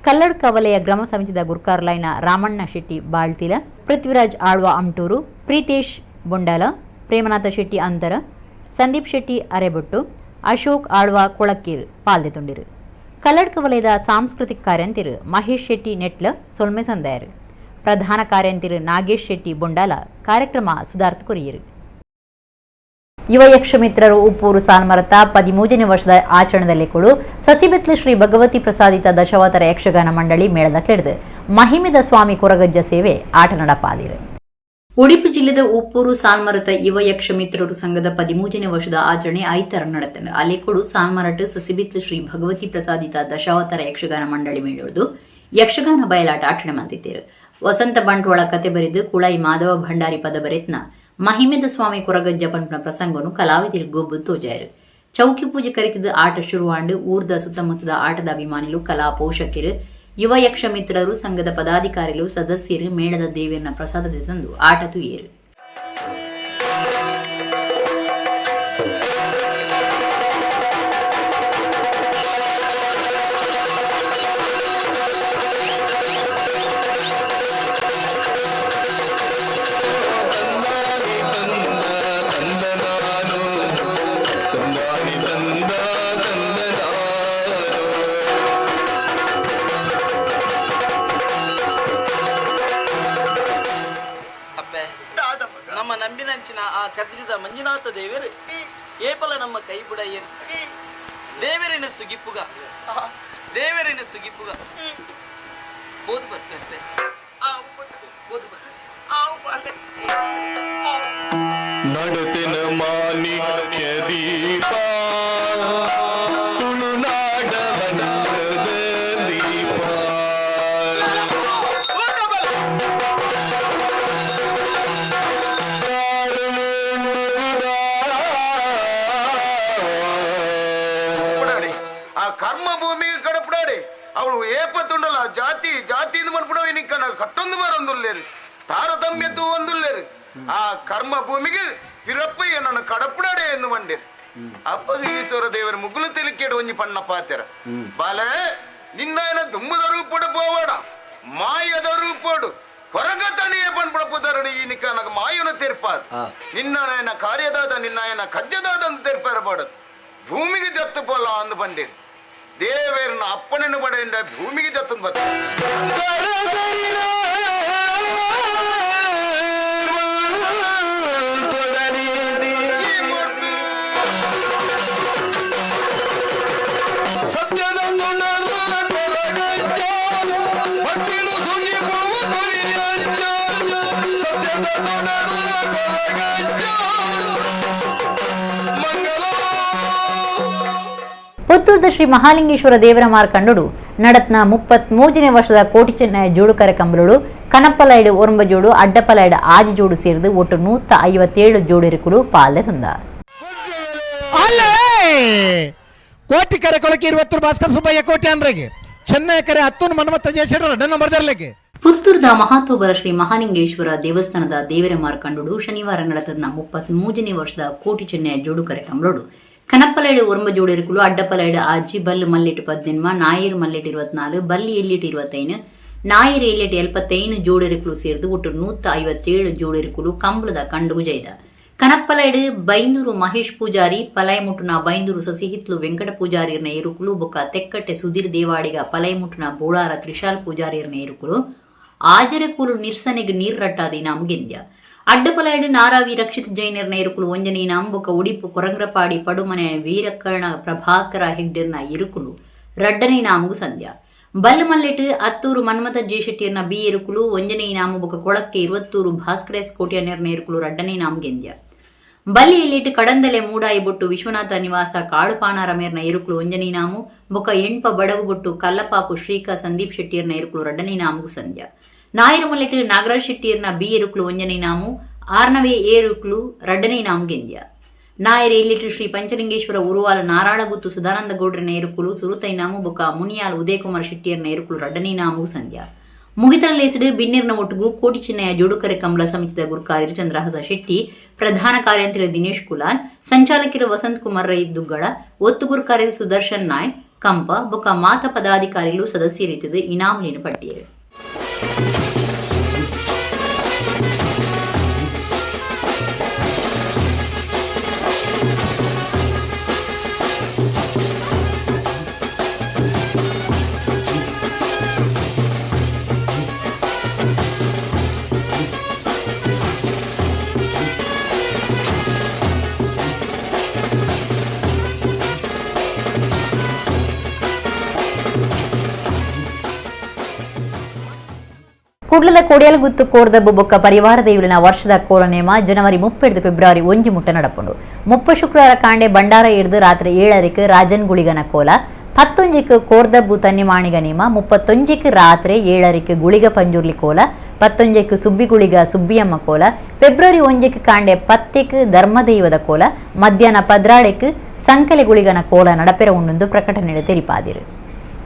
ಕಲ್ಲಡ್ಕ ವಲಯ ಗ್ರಾಮ ಸಮಿತಿದ ಗುರ್ಕಾರ್ಲೈನ ರಾಮಣ್ಣ ಶೆಟ್ಟಿ ಬಾಳ್ತಿಲ, ಪೃಥ್ವಿರಾಜ್ ಆಳ್ವ ಅಮ್ಟೂರು, ಪ್ರೀತೇಶ್ ಬೊಂಡಾಲ, ಪ್ರೇಮನಾಥ ಶೆಟ್ಟಿ ಅಂತರ, ಸಂದೀಪ್ ಶೆಟ್ಟಿ ಅರೆಬೊಟ್ಟು, ಅಶೋಕ್ ಆಳ್ವ ಕೊಳಕೀರ್ ಪಾಲ್ದೆ ತುಂಡಿರು. ಕಲ್ಲಡ್ಕ ವಲಯದ ಸಾಂಸ್ಕೃತಿಕ ಕಾರ್ಯಂತಿರು ಮಹೇಶ್ ಶೆಟ್ಟಿ ನೆಟ್ಲ ಸೊಲ್ಮೆ ಸಂದಾಯರು. ಪ್ರಧಾನ ಕಾರ್ಯಂತಿರು ನಾಗೇಶ್ ಶೆಟ್ಟಿ ಬೊಂಡಾಲ ಕಾರ್ಯಕ್ರಮ ಸುಧಾರ್ಥ ಕೊರಿಯರು. ಯುವ ಯಕ್ಷಮಿತ್ರರು ಉಪ್ಪೂರು ಸಾಲ್ಮರತ 13ನೇ ವರ್ಷದ ಆಚರಣೆಯಲ್ಲಿ ಕೊಡು ಸಸಿಬೆತ್ಲು ಶ್ರೀ ಭಗವತಿ ಪ್ರಸಾದಿತ ದಶಾವತಾರ ಯಕ್ಷಗಾನ ಮಂಡಳಿ ಮೇಳದ ಕೆಡ್ದು ಮಹಿಮೆದ ಸ್ವಾಮಿ ಕೊರಗಜ್ಜ ಸೇವೆ ಆಟ ನಡಪಾದಿರು. ಉಡುಪಿ ಜಿಲ್ಲೆದ ಉಪ್ಪೂರು ಸಾಲ್ಮರತ ಯುವ ಯಕ್ಷಮಿತ್ರರು ಸಂಘದ 13ನೇ ವರ್ಷದ ಆಚರಣೆ ಐತರ ನಡೆತಂಡು. ಅಲ್ಲಿ ಕೊಡು ಸಾಲ್ಮರಟ್ ಸಸಿಬಿತ್ಲು ಶ್ರೀ ಭಗವತಿ ಪ್ರಸಾದಿತ ದಶಾವತಾರ ಯಕ್ಷಗಾನ ಮಂಡಳಿ ಮೇಳದು ಯಕ್ಷಗಾನ ಬಯಲಾಟ ಆಚರಣೆ ಮಾಡ್ತಿದ್ದರು. ವಸಂತ ಬಂಟ್ವಾಳ ಕತೆ ಬರೆದು ಕುಳಾಯಿ ಮಾಧವ ಭಂಡಾರಿ ಪದ ಬರೆತ್ನ ಮಹಿಮೆದ ಸ್ವಾಮಿ ಕೊರಗಜ್ಜ ಪನ್ಪನ ಪ್ರಸಂಗವನ್ನು ಕಲಾವಿದರು ಗೊಬ್ಬು ತೋಜಾಯರು. ಚೌಕಿ ಪೂಜೆ ಕರಿತಿದ್ದ ಆಟ ಶುರುವಾಂಡು ಊರ್ದ ಸುತ್ತಮುತ್ತದ ಆಟದ ಅಭಿಮಾನಿಲು, ಕಲಾ ಪೋಷಕರು, ಯುವ ಯಕ್ಷಮಿತ್ರರು, ಸಂಘದ ಪದಾಧಿಕಾರಿಗಳು, ಸದಸ್ಯರು ಮೇಳದ ದೇವಿಯನ್ನ ಪ್ರಸಾದ ತಂದು ಆಟ ತುಯ್ಯರು. ಕದ್ರಿದ ಮಂಜುನಾಥ ದೇವರು ಏಪಲ ನಮ್ಮ ಕೈ ಬುಡಯ್ಯರು. ದೇವರಿನ ಸುಗಿಪುಗ, ದೇವರಿನ ಸುಗಿಪುಗ ಓದು ಬರ್ತಂತೆ, ಓದು ಬರ್ತದೆ. ನಡತಿನ ಮಾಣಿಕ್ಯ ದೀಪ ತುಳುನಾಡ ಬಣ್ಣದ ದೀಪ. ಆ ಕರ್ಮ ಭೂಮಿಗೆ ಕಡಪಡಾಡಿ ಅವಳು ಏಪತ್ತುಂಡಲ್ಲ ಜಾತಿ ಜಾತಿ ಮನ್ಪುಡವಿ ನಿಕ್ಕ ಕಟ್ಟೊಂದು ಮಾರೊಂದುಲ್ಲೇರು ತಾರತಮ್ಯತ್ತು ಒಂದುಲ್ಲೇರು. ಆ ಕರ್ಮ ಭೂಮಿಗೆ ಪಿರಪ್ಪಯ್ಯ ನನ್ನ ಕಡಪುಡಾಡೆ ಎಂದು ಮಂಡಿರ್. ಅಪ್ಪಗ ಈಶ್ವರ ದೇವರ ಮುಗುಲು ತಿಳಿಕೇಡು ಒಂಜಿ ಪಣ್ಣ ಪಾತೆರ ಬಾಲೆ ನಿನ್ನ ದುಮ್ಮದ ರೂಪೋಡು ಪೋವಾಡ ಮಾಯದ ರೂಪೋಡು ಹೊರಗತನೆಯೇ ಪಣ್ಪುಡ ಈ ನಿಕ್ಕ ನನಗೆ ಮಾಯನ ತೀರ್ಪಾದ ನಿನ್ನ ಕಾರ್ಯದಾದ ನಿನ್ನ ಕಜ್ಜದಾದ ಅಂತ ತೀರ್ಪಾರಬಾಡದು ಭೂಮಿಗೆ ಜತ್ತು ಪೋಲ ಅಂದು ಬಂದಿರ್. ದೇವೇರನ ಅಪ್ಪನಿನ ಬಡೆಯಿಂದ ಭೂಮಿಗೆ ಜತ್ತು ಬತ್ತ ಪುತ್ತೂರದ ಶ್ರೀ ಮಹಾಲಿಂಗೇಶ್ವರ ದೇವರ ಮಾರ್ಕಂಡುಡು ನಡತ್ನ 33ನೇ ವರ್ಷದ ಕೋಟಿ ಚೆನ್ನಯ ಜೋಡುಕರ ಕಂಬಲುಡು ಕನಪ್ಪಲೈಡು ಒರಂಬ ಜೋಡು ಅಡ್ಡಪಲೈಡು ಆಜಿ ಜೋಡು ಸೇರಿದು ಒಟ್ಟು 157 ಜೋಡಿರುಕುಲು ಪಾಲ್ದೆ ತಂದ. ಕೋಟಿ ಕರೆ ಕೊಳಕ್ಕೆ 20 ಭಾಸ್ಕರ್ ಸುಬ್ಬಯ್ಯ ಕೋಟಿ ಅಂದ್ರೆಗೆ ಚೆನ್ನೈ ಕರೆ 10 ಮನ್ಮತ್ತ ಜಯಶೇಖರ್ ನಂಬರ್ ದರ್ಲೆಗೆ. ಪುತ್ತೂರದ ಮಹಾತೋಬರ ಶ್ರೀ ಮಹಾಲಿಂಗೇಶ್ವರ ದೇವಸ್ಥಾನದ ದೇವರ ಮಾರ್ಕಂಡುಡು ಶನಿವಾರ ನಡೆದ 33ನೇ ವರ್ಷದ ಕೋಟಿ ಚೆನ್ನಯ ಜೋಡುಕರೆ ಕಂಬಲುಡು ಕನಪ್ಪಲೈಡು ಒರಂಬ ಜೋಡಿರುಕುಲು ಅಡ್ಡಪಲೈಡು ಆಜಿ ಬಲ್ಲು ಮಲ್ಲಿಟ್ಟು 18 ನಾಯರ್ ಮಲ್ಲಿಟ್ಟು 24 ಬಲ್ಲಿ ಎಲ್ಲಿಟ್ಟು 25 ನಾಯರ್ ಎಲ್ಲಿಟ್ಟು 75 ಜೋಡಿರುಕುಲು ಸೇರಿದು ಒಟ್ಟು 157 ಜೋಡಿರುಕುಲು ಕಂಬಳದ ಕಂಡುಗು ಜೈದ. ಕನಪ್ಪಲೈಡು ಬೈಂದೂರು ಮಹೇಶ್ ಪೂಜಾರಿ ಪಲೈಮುಟ್ಟುನ ಬೈಂದೂರು ಸಸಿಹಿತ್ಲು ವೆಂಕಟ ಪೂಜಾರಿರ್ನ ಇರುಕುಲು ಬೊಕ್ಕ ತೆಕ್ಕಟ್ಟೆ ಸುಧೀರ್ ದೇವಾಡಿಗ ಪಲೈಮುಟ್ಟುನ ಬೋಳಾರ ತ್ರಿಶಾಲ್ ಪೂಜಾರಿರ್ನ ಇರುಕುಲು ಆಜರಕೂಲು ನಿರ್ಸನೆಗೆ ನೀರ್ ರಟ್ಟಾದ ಇನಾಮು ಗೆಂದ್ಯ. ಅಡ್ಡಪಲೈಡು ನಾರಾವಿ ರಕ್ಷಿತ್ ಜೈನರ್ನ ಇರುಕುಲು ಒಂಜನೆ ಇನಾಮು ಬೊಕ್ಕ ಉಡಿಪು ಕೊರಂಗ್ರಪಾಡಿ ಪಡುಮನೆ ವೀರಕರ್ಣ ಪ್ರಭಾಕರ ಹೆಗ್ಡೆರ್ನ ಇರುಕುಲು ರಡ್ಡನೆ ಇನಾಮುಗು ಸಂಧ್ಯ. ಬಲ್ಲಮಲ್ಲೆಟ್ ಅತ್ತೂರು ಮನ್ಮಥ ಜಯಶೆಟ್ಟಿಯರ್ನ ಬಿ ಇರುಕುಲು ಒಂಜನೆ ಇನಾಮು ಬೊಕ್ಕ ಕೊಳಕ್ಕೆ 20 ಭಾಸ್ಕರೇಸ್ ಕೋಟ್ಯಾನೆರ್ನ ಇರುಕುಲು ರಡ್ಡನೆ ಇನಾಮು ಗೆಂದ್ಯ. ಬಲ್ಲಿ ಎಲ್ಲಿಟ್ಟು ಕಡಂದಲೆ ಮೂಡಾಯಿ ಬೊಟ್ಟು ವಿಶ್ವನಾಥ ನಿವಾಸ ಕಾಳುಪಾನ ರಮೇರ್ನ ಇರುಕುಲು ಒಂಜನೆ ಇನಾಮು ಬೊಕ್ಕ ಎಣ್ಪ ಬಡಗು ಬೊಟ್ಟು ಕಲ್ಲಪಾಪು ಶ್ರೀಕಾ ಸಂದೀಪ್ ಶೆಟ್ಟಿಯರ್ನ ಇರುಕುಲು ರಡ್ಡನೆ ಇನಾಮುಗು ಸಂಧ್ಯ. ನಾಯರ ಮಲ್ಲೆಟ್ ನಾಗರಾಜ್ ಶೆಟ್ಟಿಯರ್ನ ಬಿ ಎರುಕುಲು ಒಂಜನೆ ಇನಾಮು ಆರ್ನವೇ ಏರುಕುಲು ರಡ್ಡನೆ ಇನಾಮು ಗೆಂದ್ಯ. ನಾಯರ್ ಎಲ್ಲಿಟ್ಟು ಶ್ರೀ ಪಂಚಲಿಂಗೇಶ್ವರ ಉರುವಾಲ ನಾರಾಳಗುತ್ತು ಸದಾನಂದ ಗೌಡ್ರನ ಎರುಕುಲು ಸುರುತ ಇನಾಮು ಬೊಕ್ಕ ಮುನಿಯಾಲ್ ಉದಯಕುಮಾರ್ ಶೆಟ್ಟಿಯರ್ನ ಎರುಕುಲು ರಡ್ಡನೆ ಇನಾಮು ಸಂಧ್ಯ. ಮುಗಿತಲ ಲೇಸಿಡು ಬಿನ್ನಿರ್ನ ಒಟ್ಟುಗು ಕೋಟಿ ಚೆನ್ನಯ ಜೋಡುಕರೆ ಕಂಬಳ ಸಮಿತಿದ ಗುರುಕಾರ್ಯರು ಚಂದ್ರಹಾಸ ಶೆಟ್ಟಿ, ಪ್ರಧಾನ ಕಾರ್ಯಂತ್ರಿ ದಿನೇಶ್ ಕುಲಾಲ್, ಸಂಚಾಲಕರು ವಸಂತ್ ಕುಮಾರ್ ರೈ ದುಗ್ಗಳ, ಒತ್ತು ಗುರುಕಾರ್ಯರು ಸುದರ್ಶನ್ ನಾಯ್ಕ್ ಕಂಪ ಬೊಕ್ಕ ಮಾತ ಪದಾಧಿಕಾರಿಗಳು ಸದಸ್ಯರಿತದ ಇನಾಮುಲಿನ ಪಟ್ಟಿಯರು. ಕುಡ್ಲದ ಕೋಡಿಯಲಗುತ್ತು ಕೋರ್ದಬ್ಬು ಬೊಕ್ಕ ಪರಿವಾರ ದೇವಲಿನ ವರ್ಷದ ಕೋಲ ನೇಮ ಜನವರಿ 30 ಫೆಬ್ರವರಿ 1 ಮುಟ್ಟ ನಡಪುಂಡು. 30 ಶುಕ್ರವಾರ ಕಾಂಡೆ ಭಂಡಾರ ಹಿಡಿದು ರಾತ್ರಿ 7ಕ್ಕೆ ರಾಜನ್ ಗುಳಿಗನ ಕೋಲ, 11ಕ್ಕೆ ಕೋರ್ದಬ್ಬು ತನ್ನಿಮಾಣಿಗ ನೇಮ, 31ಕ್ಕೆ ರಾತ್ರಿ 7ಕ್ಕೆ ಗುಳಿಗ ಪಂಜುರ್ಲಿ ಕೋಲ, 11ಕ್ಕೆ ಸುಬ್ಬಿಗುಳಿಗ ಸುಬ್ಬಿಯಮ್ಮ ಕೋಲ, ಫೆಬ್ರವರಿ 1ಕ್ಕೆ ಕಾಂಡೆ 10ಕ್ಕೆ ಧರ್ಮದೈವದ ಕೋಲ, ಮಧ್ಯಾಹ್ನ 12ಕ್ಕೆ ಸಂಕಲೆ ಗುಳಿಗನ ಕೋಲ ನಡಪೆರ ಉಂಡು ಪ್ರಕಟಣೆ ತೆರಿಪಾದಿರು.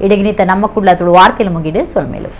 ಇಡಗಿನಿತ ನಮ್ಮ ಕುಡ್ಲ ತುಳು ವಾರ್ತೆಲು ಮುಗಿಡು ಸೊಲ್ಮೇಲು.